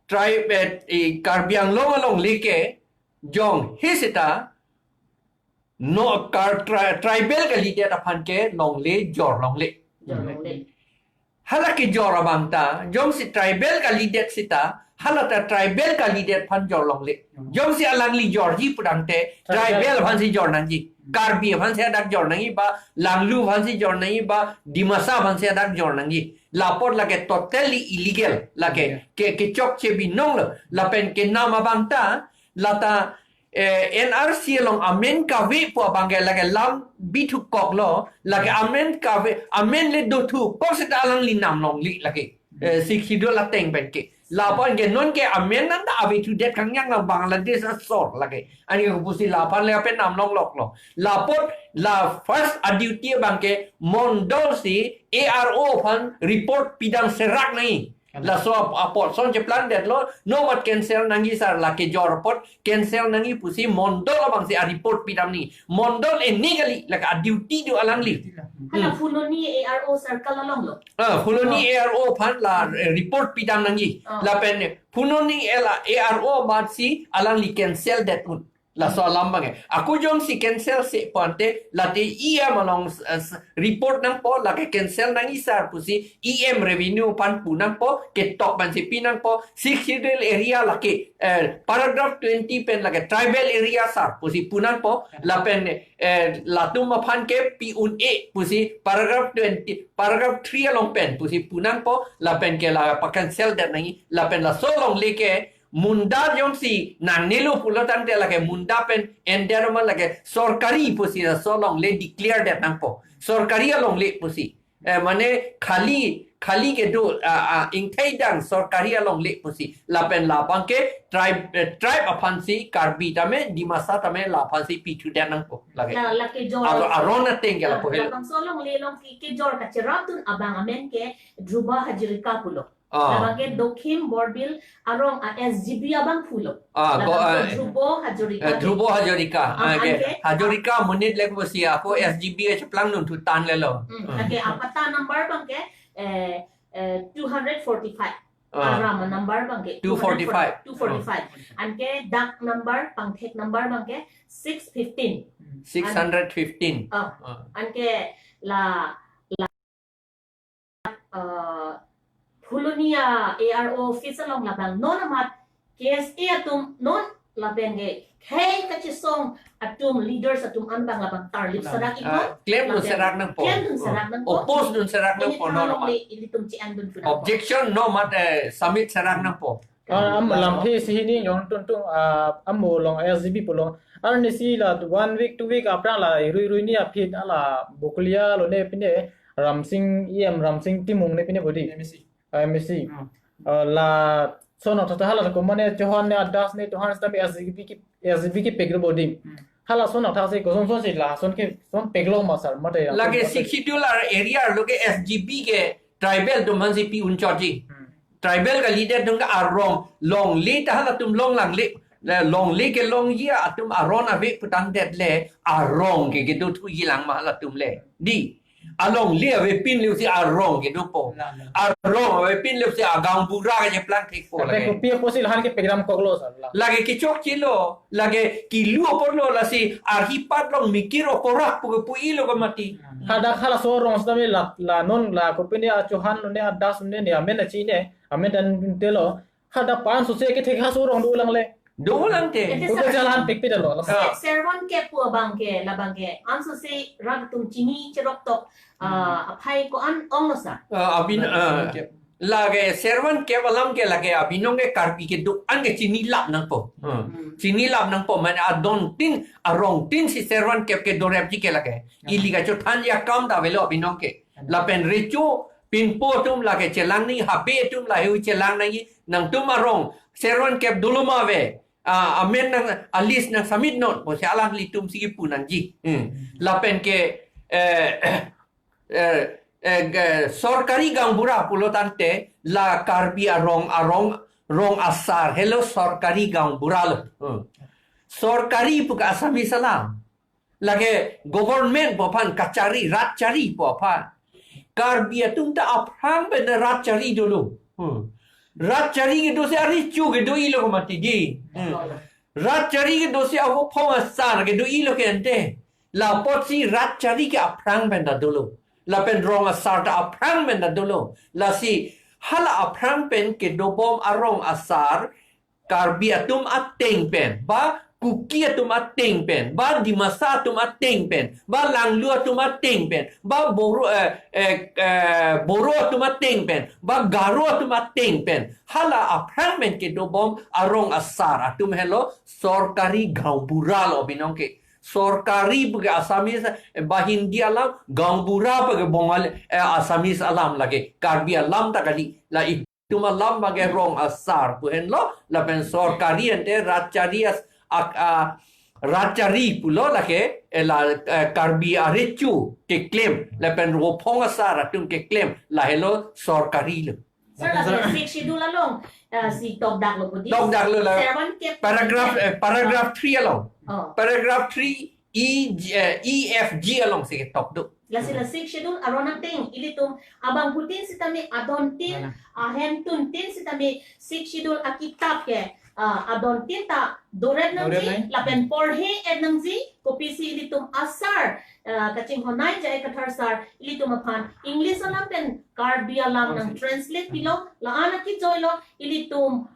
tribe, eh, i Karbi Anglong alongle ke jongsi seta no kar tri-, tribal kalidet aphan ke longle jor longle. Jor longle. Hala kejor abang ta, jongsi tribal kalidet seta, hala ta tribal kalidet aphan jor longle. Jongsi alangli jorji pudamte, Tribal. Tribal aphansi jor nangji. Karbi aphansi hadak jor nangji ba, Langlu aphansi jor nangji ba, Dimasa aphansi hadak jor nangji. Lapot lake totally illegal, lake Illegal. ke, kechokche binong lo, lapen kenam abang ta, lata, eh, N R C along amen kave pu abang ke lake lam bithu kok lo, lake amen kave, amen le dothu kok seta alangli nam longle lake. Eh, Sixth Schedule ateng pen ke. Lapon ke non ke amen nang ta ave thudet khangjang lo Bangladesh asor lake. Anke kopusi laphan le apen nam longlok lo. Lapot la first a duty abang ke mondol si A R O aphan report pidam serak nangji. Laso ap-, apot son cheplangdetlo, no mat cancel nangji sir, lake jor apot cancel nangji pusi mondol abang si a report pidam nangji. Mondol ene kali, lake a duty do alangli. Hala Hmm. Phuloni A R O circle along lo. Ah, Phuloni Oh. A R O aphan la, eh, report pidam nangji. Oh. Lapen Phuloni ela A R O amat si alangli cancel det un. Laso alam abang ke. Ako jongsi cancel se pu ante late E M along, eh, s-, report nangpo, lake cancel nangji sir pusi E M revenue aphan pu nangpo, ketok pensi pi nangpo, Sixth Schedule area lake, eh, paragraph twenty pen lake tribal area sir pusi pu nangpo, lapen, eh, latum aphan ke pi un-e pusi paragraph twenty, paragraph three along pen pusi pu nangpo, lapen ke la pa cancel det nangji, lapen laso alongle ke Munda jongsi nangnelo pulo tangte lake Munda pen enter ma lake sorkari pusi laso alongle declare det nangpo. Sorkari alongle pusi. Eh, mane khali, khali kedo, ah, ah, ingthai dang sorkari alongle pusi. Lapen labang ke tribe, eh, tribe aphansi Karbi tame, Dimasa tame laphansi pithu det nangpo. Lake. La, lake jor. Aro, aron ateng ke Ah, lapu helo. Labangso alongle along ke, kejor kacherapdun abang amen ke Dhruba Hazarika pulo. Ah. Labang ke Dokim Borbil arong a S G B abang pulo. Ah, go, Labang ah, ke Dhrubo Hazarika eh, ke. Dhrubo Hazarika. Ah, Ah, ke anke? Hazarika amonit le pusi ako S G B cheplangdun thutan lelo. Hmm, Hmm. anke apata number abang ke, eh, eh, two hundred forty-five. Ah. Aram number abangke two forty-five. Two forty-five. Anke dak number, pangthek number abangke six fifteen. Six hundred fifteen. Ah. Ah. Anke la, la, uh, Phuloni A R O office along labang non amat K S A atum non lapen ke khei kachesong atum, leaders atum an abang labang tarlip serak iknon. Ah, claim dun serak nangpo. Claim dun serak nangpo. Oppose dun serak nangpo, non amat. Ilitum che-en dun puna. Objection non amat, eh, submit serak nangpo. Ah, am lamthe isi hini jong tuntung, ah, amo along S G B pu along. Arnisi la one week, two week aphrang la rui rui ni aphi hala Bokolia along ne pine Ramsing, E M Ramsing Timung ne pine bodi. M A C. Ah, M A C. Hmm. Ah, lason athak ta hala ko mane Chauhan ne, Das ne, Chauhan sitame S G B ke, S G B kepek lo bodi. Hmm. Halason athak si koson son si lason ke son pek lo ma sir, mate ya. Lake Sixth Schedule area arlo ke S G B ke tribal atum aphan si pi un chotji. Hmm. Tribal kalidet atum ke arong, longle ta halatum longlangle, le longle kelongji atum aron ave putangdet le arong ke kedo thuji lang ma halatum le. Di. Alongle avepin le pusi arong kedopo. La, la. Arong avepin le pusi agaonbura kacheplang thekpo. Tapi lake kopi apotsi lahan ke pekdam koklo sir, la. Lake kechokchelo, lake kilu aporlo, lasi arhi patlong mikir oporak pu pu-i lo ke mati. Hadak halaso arong sitame la, la non la kopine a Chauhan ne, a Das ne, ne amen achi ne, amen dan telo. Hadak pa ansose kethek halaso arong dolang le. Dolang te. Ete ko sir, jalan pekpik dalo. Ah. Se-, servant kep pu abangke, labangke ansose rat atum chini cherok tok, ah, aphai ko-an onglo sir. Ah, abin, ah, lake servant kep alam ke lake abinong ke Karbi kedo-an ke chinilap nangpo. Hmm. Hmm. Chinilap nangpo, mane adon tin, arong tin si servant kep ke dorepji ke lake. Hmm. Ili kachothanji akam ta avelo abinong ke. Hmm. Lapen recho pinpo atum lake chelang nangji, habe atum lahei chelang nangji, nangtum arong servant kep dolo ma ave. Ah, amen nang, a list nang submit non, pusi alanglitum si kipu nangji. Hmm. Lapen ke, eh, eh, eh, ge-, sorkari gaonbura pulo tangte la Karbi arong, arong, rong asar helo sorkari gaonbura lo. Hmm. Sorkari pu ke Assamese alam. Lake government pu aphan, kachari, ratchari pu aphan. Karbi atum ta aphrang pen ratchari dolo. Hmm. Ratchari kedo si arecho kedo-i lo ke mati di. Hmm. Ratchari kedo si avophong asar kedo-i lo ke ante. La apotsi ratchari ke aphrang pen ta dolo. Lapen rong asar ta aphrang pen ta dolo. Lasi hala aphrang pen kedobom arong asar Karbi atum ateng pen, ba Kuki atum ateng pen, ba Dimasa atum ateng pen, ba Langlu atum ateng pen, ba Boro, eh, eh, eh, Boro atum ateng pen, ba Garo atum ateng pen. Hala aphrang pen kedobom arong asar atum helo sorkari gaonbura lo abinong ke. Sorkari pu ke Assamese, eh, ba Hindi alam, gaonbura pu ke Bongali, eh, Assamese alam lake. Karbi alam ta kali. La itum alam abangke rong asar pu henlo, lapen sorkari ante ratchari as-, ak-, ah, ratchari pulo lake, eh, la, eh, Karbi arecho keklem, lapen avophong asar atum keklem, lahelo sorkari lo. Sir, lapen sir, Sixth Schedule along, eh, si tokdak lo bodi. Tokdak lo la. Servant kep. Paragraph, eh, paragraph three along. Oh. Paragraph three, E, G, eh, E, F, G along si ketok do. Lasi la Sixth Schedule aron ateng ilitum abangphutin sitame adon tin, mana, ahem tun tin sitame Sixth Schedule akitap ke, ah, adon tin ta dorep nangji, dorep nang, lapen porhe et nangji, kopisi ilitum asar, ah, kachinghon nai J I Kathar sir ilitum aphan English alam pen Karbi alam nang, okay, translate pilo, la-an akijoi lo, ilitum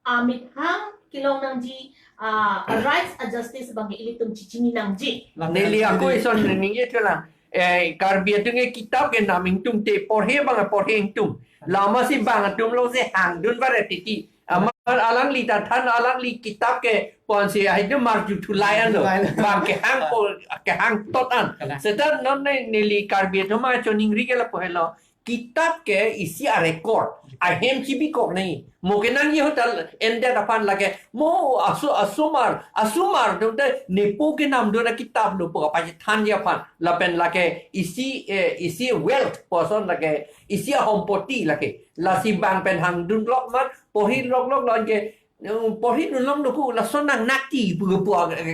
amethang kelong nangji, ah, rights a justice abangke ilitum chichini nangji. Neli ako ison ningje thulang. Eh, Karbi atum ke kitap ke nam ingtung te porhe abang porhe ingtung. Lama si bang atum lo si hangdun bare titi. Amar alangli ta than alangli kitap ke ponsi ahidu marju thulai an lo. Thulai an. Bang kehang po, kehang tot an. Kalang. Seta non ne neli Karbi atum ma choningri ke lapu helo. Kitap ke isi a-record, ahem chibikok nangji. Mo kenangji hotel endet aphan lake, mo asu-, asomar, asomar dongte nepo kenam dona kitap lo pu kapachethangji aphan. Lapen lake isi, eh, isi wealth pu ason lake, isi ahompoti lake. Lasi bang pen hangdun lok mat, porhi lok lok lo anke Porhi nulong doku lason nang nakti pu pu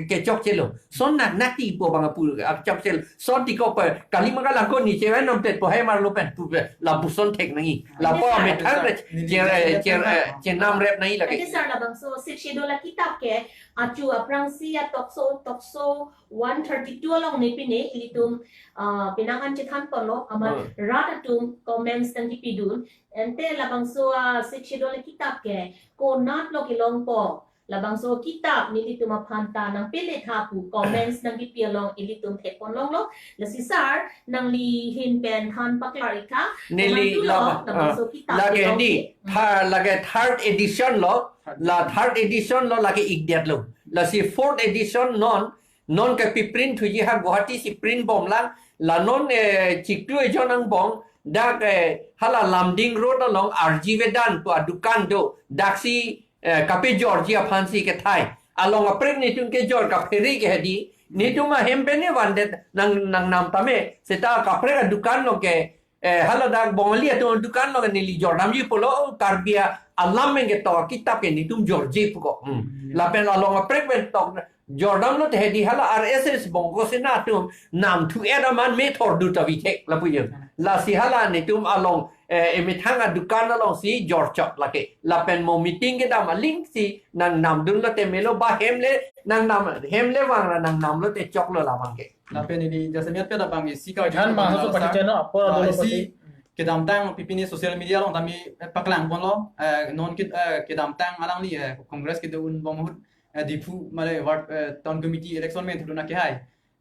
kechokchelo. Son nang nakti pu abang pu kechokchelo. Son tiko pe kali maka langkon ni chewe nom tet po hai marlo pen pu pe lapuson thek nangji. Lapu amethang ke che che che namrep nangji lake. Ante sir labangso Sixth Schedule akitap ke achu aphrangsi a tokso tokso one thirty-two along ne pine ilitum ah, pinangan chethan ponlo amat rat atum comments nangkipidun. Ante labangso a Sixth Schedule akitap ke konatlo kelongpo. Labangso kitap nelitum aphan ta nangpele tha pu comments nangkipi along ilitum thek ponlonglo. Lasi sir nangli ahin pen than paklar ik-a. Neli komantulo laba, labangso ah, kitap lake kelong di, ke. Tha-, lake third edition lo, la third edition lo lake ik-det lo. Lasi fourth edition non, non ke pi print thuji ha Guwahati si print bomlang, la non, eh, chiklo ejon angbong, dak, eh, hala Lumding Road along R G Vedanta pu adukan do, daksi, eh, kapejorji aphansi kethai. Along aprek netum kejor kaphere ke hedi, netum ahem pen ne vandet nang, nangnam tame, seta kaprek adukan lo ke, eh, hala dak Bongali atum dukan lo neli jordamji pulo, Karbi alam pen ketok kitap ke netum jorji puko. Hmm. Lapen along aprek pen tok jordamlo te hedi hala R S S Bongo Sena atum namthu-et amat me thordu ta vithek lapu jem. Lasi hala netum along, eh, emethang adukan alongsi jorchot lake. Lapen mo meeting kedam alingsi nangnamdunlo te melo ba hem le nangnam hem le vangra nangnamlo te choklo labang ke. Lapen neli jasemet pen abang isi kar Than ma judul haso nang pati sa. Cheno apor ah, dolo isi pati. Kedamtang pipini social media along tame, eh, paklang ponlo, eh, non ked-, eh, kedamtang alangli, eh, Congress kedo-un bom ahut, eh, Diphu male ward, eh, town committee election me thudun akehai.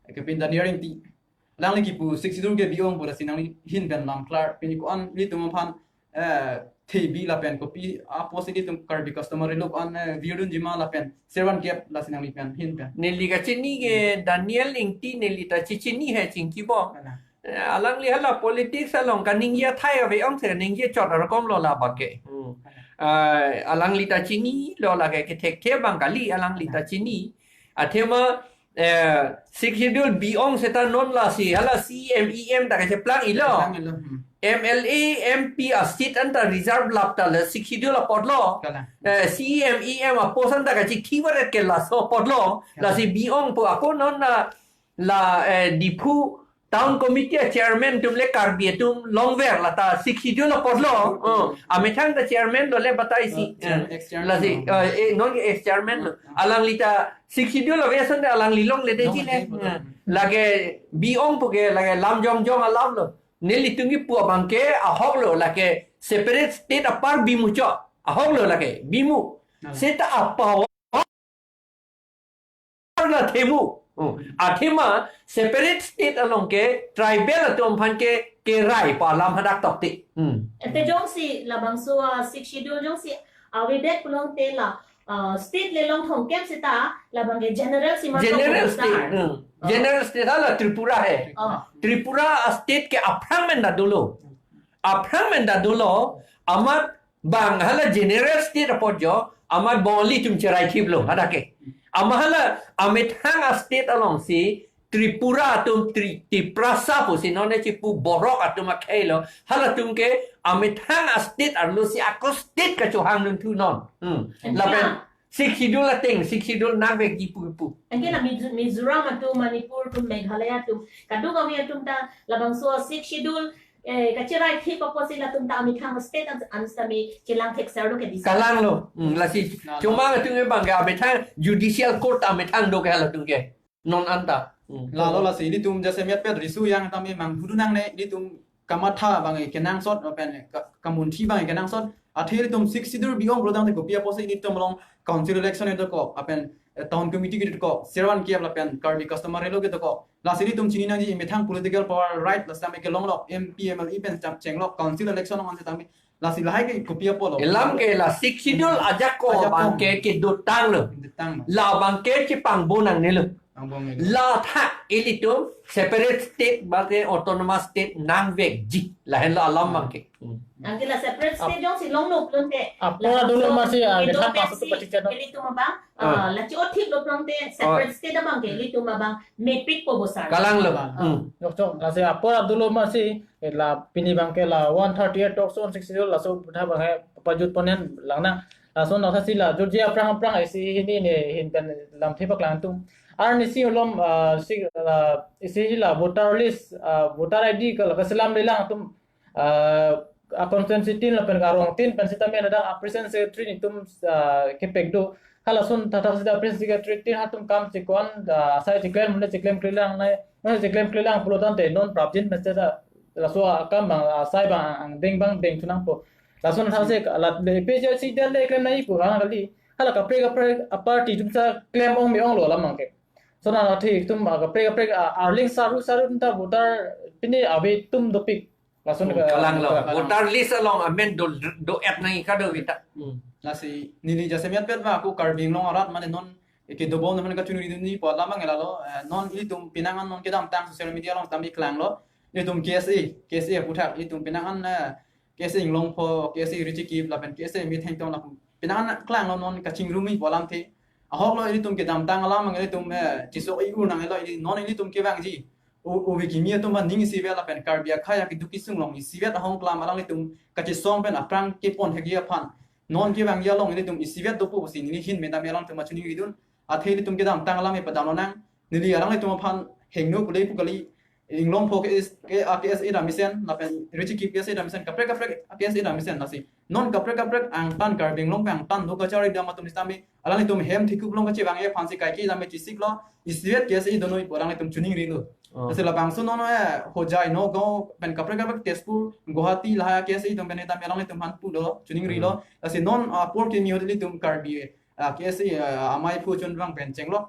Eh, kepin Daniel Ingti. Alangli kipu Sixth Schedule ke bi-ong pu lasi nangli ahin pen lam klar pini ko-an ilitum aphan eh, thebi lapen kopi apotsi ilitum Karbi customary law ko-an, eh, virdun jima lapen servan kep lasi nangli pen ahin pen. Neli kachini ke Daniel Ingti neli ta chichini he chingki bo. Kalang. Eh, alangli hala politics along kaningje athai ave-ong si ningje chot arokom lo labang ke. Hmm. Kalang. Eh, alangli ta chinilo lake kethekthe abang kali alangli ta chini. Athema eh, Sixth Schedule bi-ong seta non lasi hala C E M, E M ta kacheplang ilo. Plang ilo, hmm. M L A, M P a-seat anta reserve lap ta le Sixth Schedule apotlo. Kalang. Eh, C E M, E M a-post anta kachithi varet ke laso apotlo. Kalang. Lasi bi-ong pu ako non la, la, eh, Diphu Town Committee a-chairman atum le Karbi atum longver lata Sixth Schedule apotlo. Oh, amethang ta chairman lo le batai si. Oh, chair-, eh, ex-chairman lasi, lo. Eh, eh, non ex-chairman lo. Hmm. Alangli ta Sixth Schedule ave ason te alangli longle de. Longle ji le. De, betul. Hmm. Lake bi-ong pu ke lake lam jongjong alam lo. Nelitum kipu abang ke ahok lo lake separate state apar bimu chot. Ahok lo lake bimu. Hmm. Seta apower la themu. Hmm. Athema separate state along ke tribal atum aphan ke kerai pu alam hadak tokte. Hmm. Ante jongsi labangso, ah, Sixth Schedule jongsi avedet pulote la, ah, state le long thomkep seta labang ke general si ma. General state. Hmm. Oh. General state hala Tripura he. Oh. Tripura a-state ke aphrang pen ta dolo. Aphrang pen ta dolo. Amat bang hala general state apot jo, amat Bongali atum cherai thiplo, hadak ke. Amat hala amethang a-state alongsi Tripura atum Tri-, Tiprasa pusi non ne chipu borok atum akhei lo, halatum ke amethang a-state arlosi ako state kachohang nung thu non. Hmm. Lapen Sixth Schedule ateng, Sixth Schedule nangvekji pu pu. Anke la Mizo-, Mizoram atum, Manipur atum, Meghalaya atum, kadokave atum ta labangso Sixth Schedule, eh, kacherai thip apotsi latum ta amethang state an, an sami chelang thek sir lo ke dei. Kalang lo. Hmm, lasi. Na, na. Chomang atum ke bang ke amethang judicial court amethang do ke halatum ke. Non anta. Hmm. Lalo lasi ilitum jasemet pen riso yang tame manghudu nangne ilitum kamatha bang kenangsot lapen ka-, kamunthi bang kenangsot. Athe ilitum Sixth Schedule bi-ong pulotangte kopi apotsi ilitum along council election kedo kok, lapen, eh, town committee kedo kok, servan kep lapen Karbi customary law kedo kok. Lasi ilitum chini nangji methang political power right la sitame kelong lok, M P, M L A pen sitame chenglok, council election along sitame lasi lahai ke kopi apotlo. Elam ke la Sixth Schedule ajak ko. Ajak ko. Bang ke kedotanglo. Kedotanglo. La bang ke chepangbo nangnelo. Pangbo nangnelo. La thak ilitum separate state bang ke autonomous state nangvekji. Lahenlo alam bang ke. Hmm. Anke la separate state jongsi longlo pulote. Apor la dolo so masi, ah, Indo kethan Pepsi, pasu tu pati channel. Ilitum abang, ah, ah, la chi-othip lo pulote separate, oh, state abang ke ilitum abang mepik po bo sir. Kalang lo. Ah. Hmm. Jok jok, lasi apor dolo masi, eh, la pini bang ke la one thirty-eight tokso, one sixty-two laso tha bang ke pajut ponen lang nang. Lason nang sasi la, Georgia aphrang aphrang isi hini ne hin pen lamthe paklang atum. Arnisi alom, ah, si, ah, isi la voter list, ah, voter I D ka la kaselam lelang atum, ah, a constituency tin lapen arong tin pen sitame ladak a president secretary netum, ah, kepek do. Halason thatak sita president secretary tin atum kam chikon, ah, asai chiklem, mune chiklem klelang nai, mune chiklem klelang pulo tangte non prapjin meste ta laso akam abang, ah, asai abang angdeng abang deng thu nangpo. Lason thase la A P H L C del le klem nangji pu hang kali. Hala kaprek kaprek a party atum ta klem ong me onglo alam abangke. Lason athe atum, ah, kaprek kaprek, ah, arling saru saru atum ta voter pine ave atum dopik. Lason Hmm, ka- kalanglo. ka- Voter list along amen do, do-et nangji kadokave ta. Hmm. Lasi neli jasemet pet ba ako Karbi Anglong arat mane non eke dobom na mane kachingri dunji pu alam abang lalo, eh, non ilitum penang an non kedamtang social media along tame klanglo. Ilitum K S A, K S A aphuthak ilitum penang an, eh, K S A Inglongpho, K S A Richie Kip lapen K S A Mithengtong lapen penang an klanglo non kachingrumji pu alamthe. Ahoklo ilitum kedamtang alam abang ilitum, eh, chisok i-ur nanglo ili non ilitum kevangji. O, ove kimi atum aning isivet lapen Karbi akhei akeduk kesung along isivet ahong klam alanglitum kachesong pen aphrang kepon hekji aphan non kevangji along ilitum isivet dopo pusi neli ahin pen tame alangtum kachingri dun. Athe ilitum kedamtang alam padam lonang. Neli alanglitum aphan hingno kule pu kali. Inglongpho K S, K, ah, K S A damesen lapen Richie Kip K S A damesen, kaprek kaprek K S A damesen lasi. Non kaprek kaprek angtan Karbi Anglong pen angtan do kachari dam atum sitame alanglitum hem thekup along kachevangji aphansi kaike tame chisiklo. Isivet K S A donoi pu alanglitum chiningrilo. Oh. Lasi labangso non, eh, Hojai, Nagaon pen kaprek kaprek Tezpur, Guwahati lahai K S A atum pen tame alanglitum aphan pulo, chiningrilo. Hmm. Lasi non, ah, apor kimi ahut ilitum Karbi, ah, K S A, ah, amei aphu chonvang pen chenglo.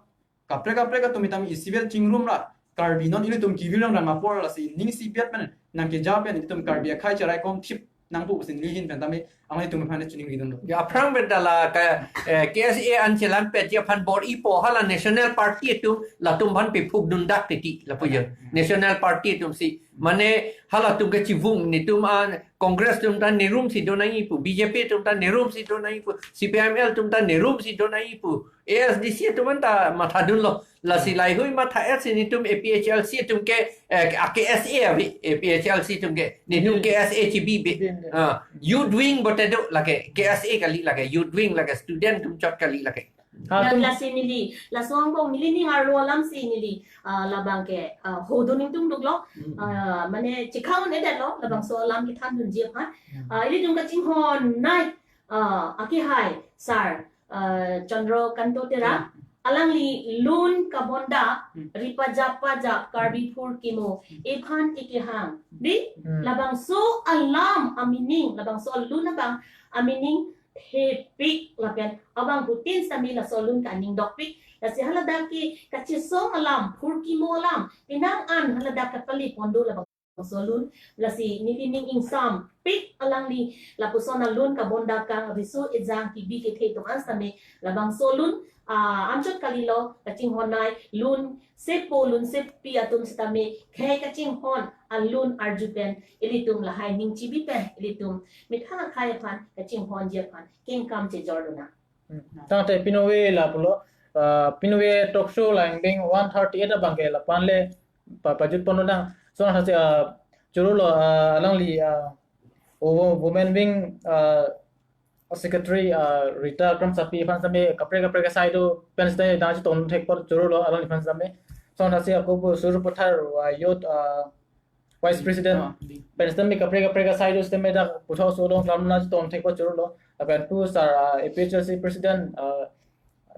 Kaprek kaprek atum tame isivet chingrum ra Karbi non ilitum kevang rang apor lasi ning isivet pen nangkeja pen ilitum Karbi akhei cherai kom thip nangpo pusi neli ahin pen tame alanglitum aphan chingri dun do. Ya, aphrang pen ta la ka, eh, K S A an chelang petji aphan bor-ipo, hala national party atum latum aphan pephuk dundak titi lapu ya. Hmm. National party atumsi. Mane halatum kachevung netum an Congress atum ta nerumsi do nangji pu, B J P atum ta nerumsi do nangji pu, C P I M L atum ta nerumsi do nangji pu, A S D C atum an ta matha dunlo. Lasi laheihui matha-etsi netum A P H L C atum ke, eh, a K S A ave, A P H L C atum ke, netum Hmm. K S A chibibe. Hmm. Ah, youth wing pulote do lake, K S A kali lake, youth wing lake, student atum chot kali lake. Ha, La, atum lasi neli, laso angbong neli ning arlo alamsi neli, ah, labangke, ah, hodun ingtung duklo, Hmm. ah, mane chekhaun-edetlo, labangso alam kethan dunji aphan. Hmm. Ah, ilitum kachinghon nai, ah, akehai, sir, ah, Chandra Kanto Terang, Hmm. alangli lun kabonda, Hmm. ripaja paja, Karbi phurkimo, Hmm. ephan kekehang. Di, Hmm. labangso alam amining, labangso lun abang amining, thepik lapen abangphutin sitame laso lun kaningdokpik. Lasi haladak ke kachesong alam, phurkimo alam, penang an haladak kapale pon do labangso lun. Lasi neli ning ingsampik alangli lapuson alun kabonda kang riso ejang kibi kethe atum an sitame labangso lun, ah, anchot kalilo kachinghon nai lun sepo lun sepi atum sitame khei kachinghon alun arju pen ilitum lahai ning chibi pen ilitum methang akhei aphan kachinghonji aphan kengkam chejor lonang. Hmm. Tangte pinove lapulo, ah, pinove talk show la ingdeng one thirty-eight abangke lapu-an le pa-, pajut pon lonang. Lason thasi, ah, chorolo, ah, alangli, ah, wo-, women wing, ah, secretary, ah, Rita Kramsapi aphan sitame kaprek kaprek asai do pen sitame nangchetong thek apot chorolo alangliphan sitame. Lason thasi ako pu Sarupathar, ah, youth, ah, vice president. Ah, di. Pen sitame kaprek kaprek asai do sitame dak puthot so along klam nangchetong thek apot chorolo. Lapen pu sir, ah, A P H L C president, ah,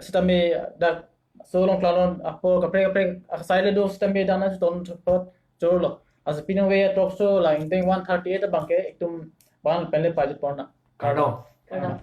sitame dak so along klam apot kaprek kaprek asai le do sitame dak nangchetong thek apot chorolo. Lasi pinove talk show la ingdeng one thirty-eight abangke itum abang pen le pajut pon lonang. Kardom. Kardom.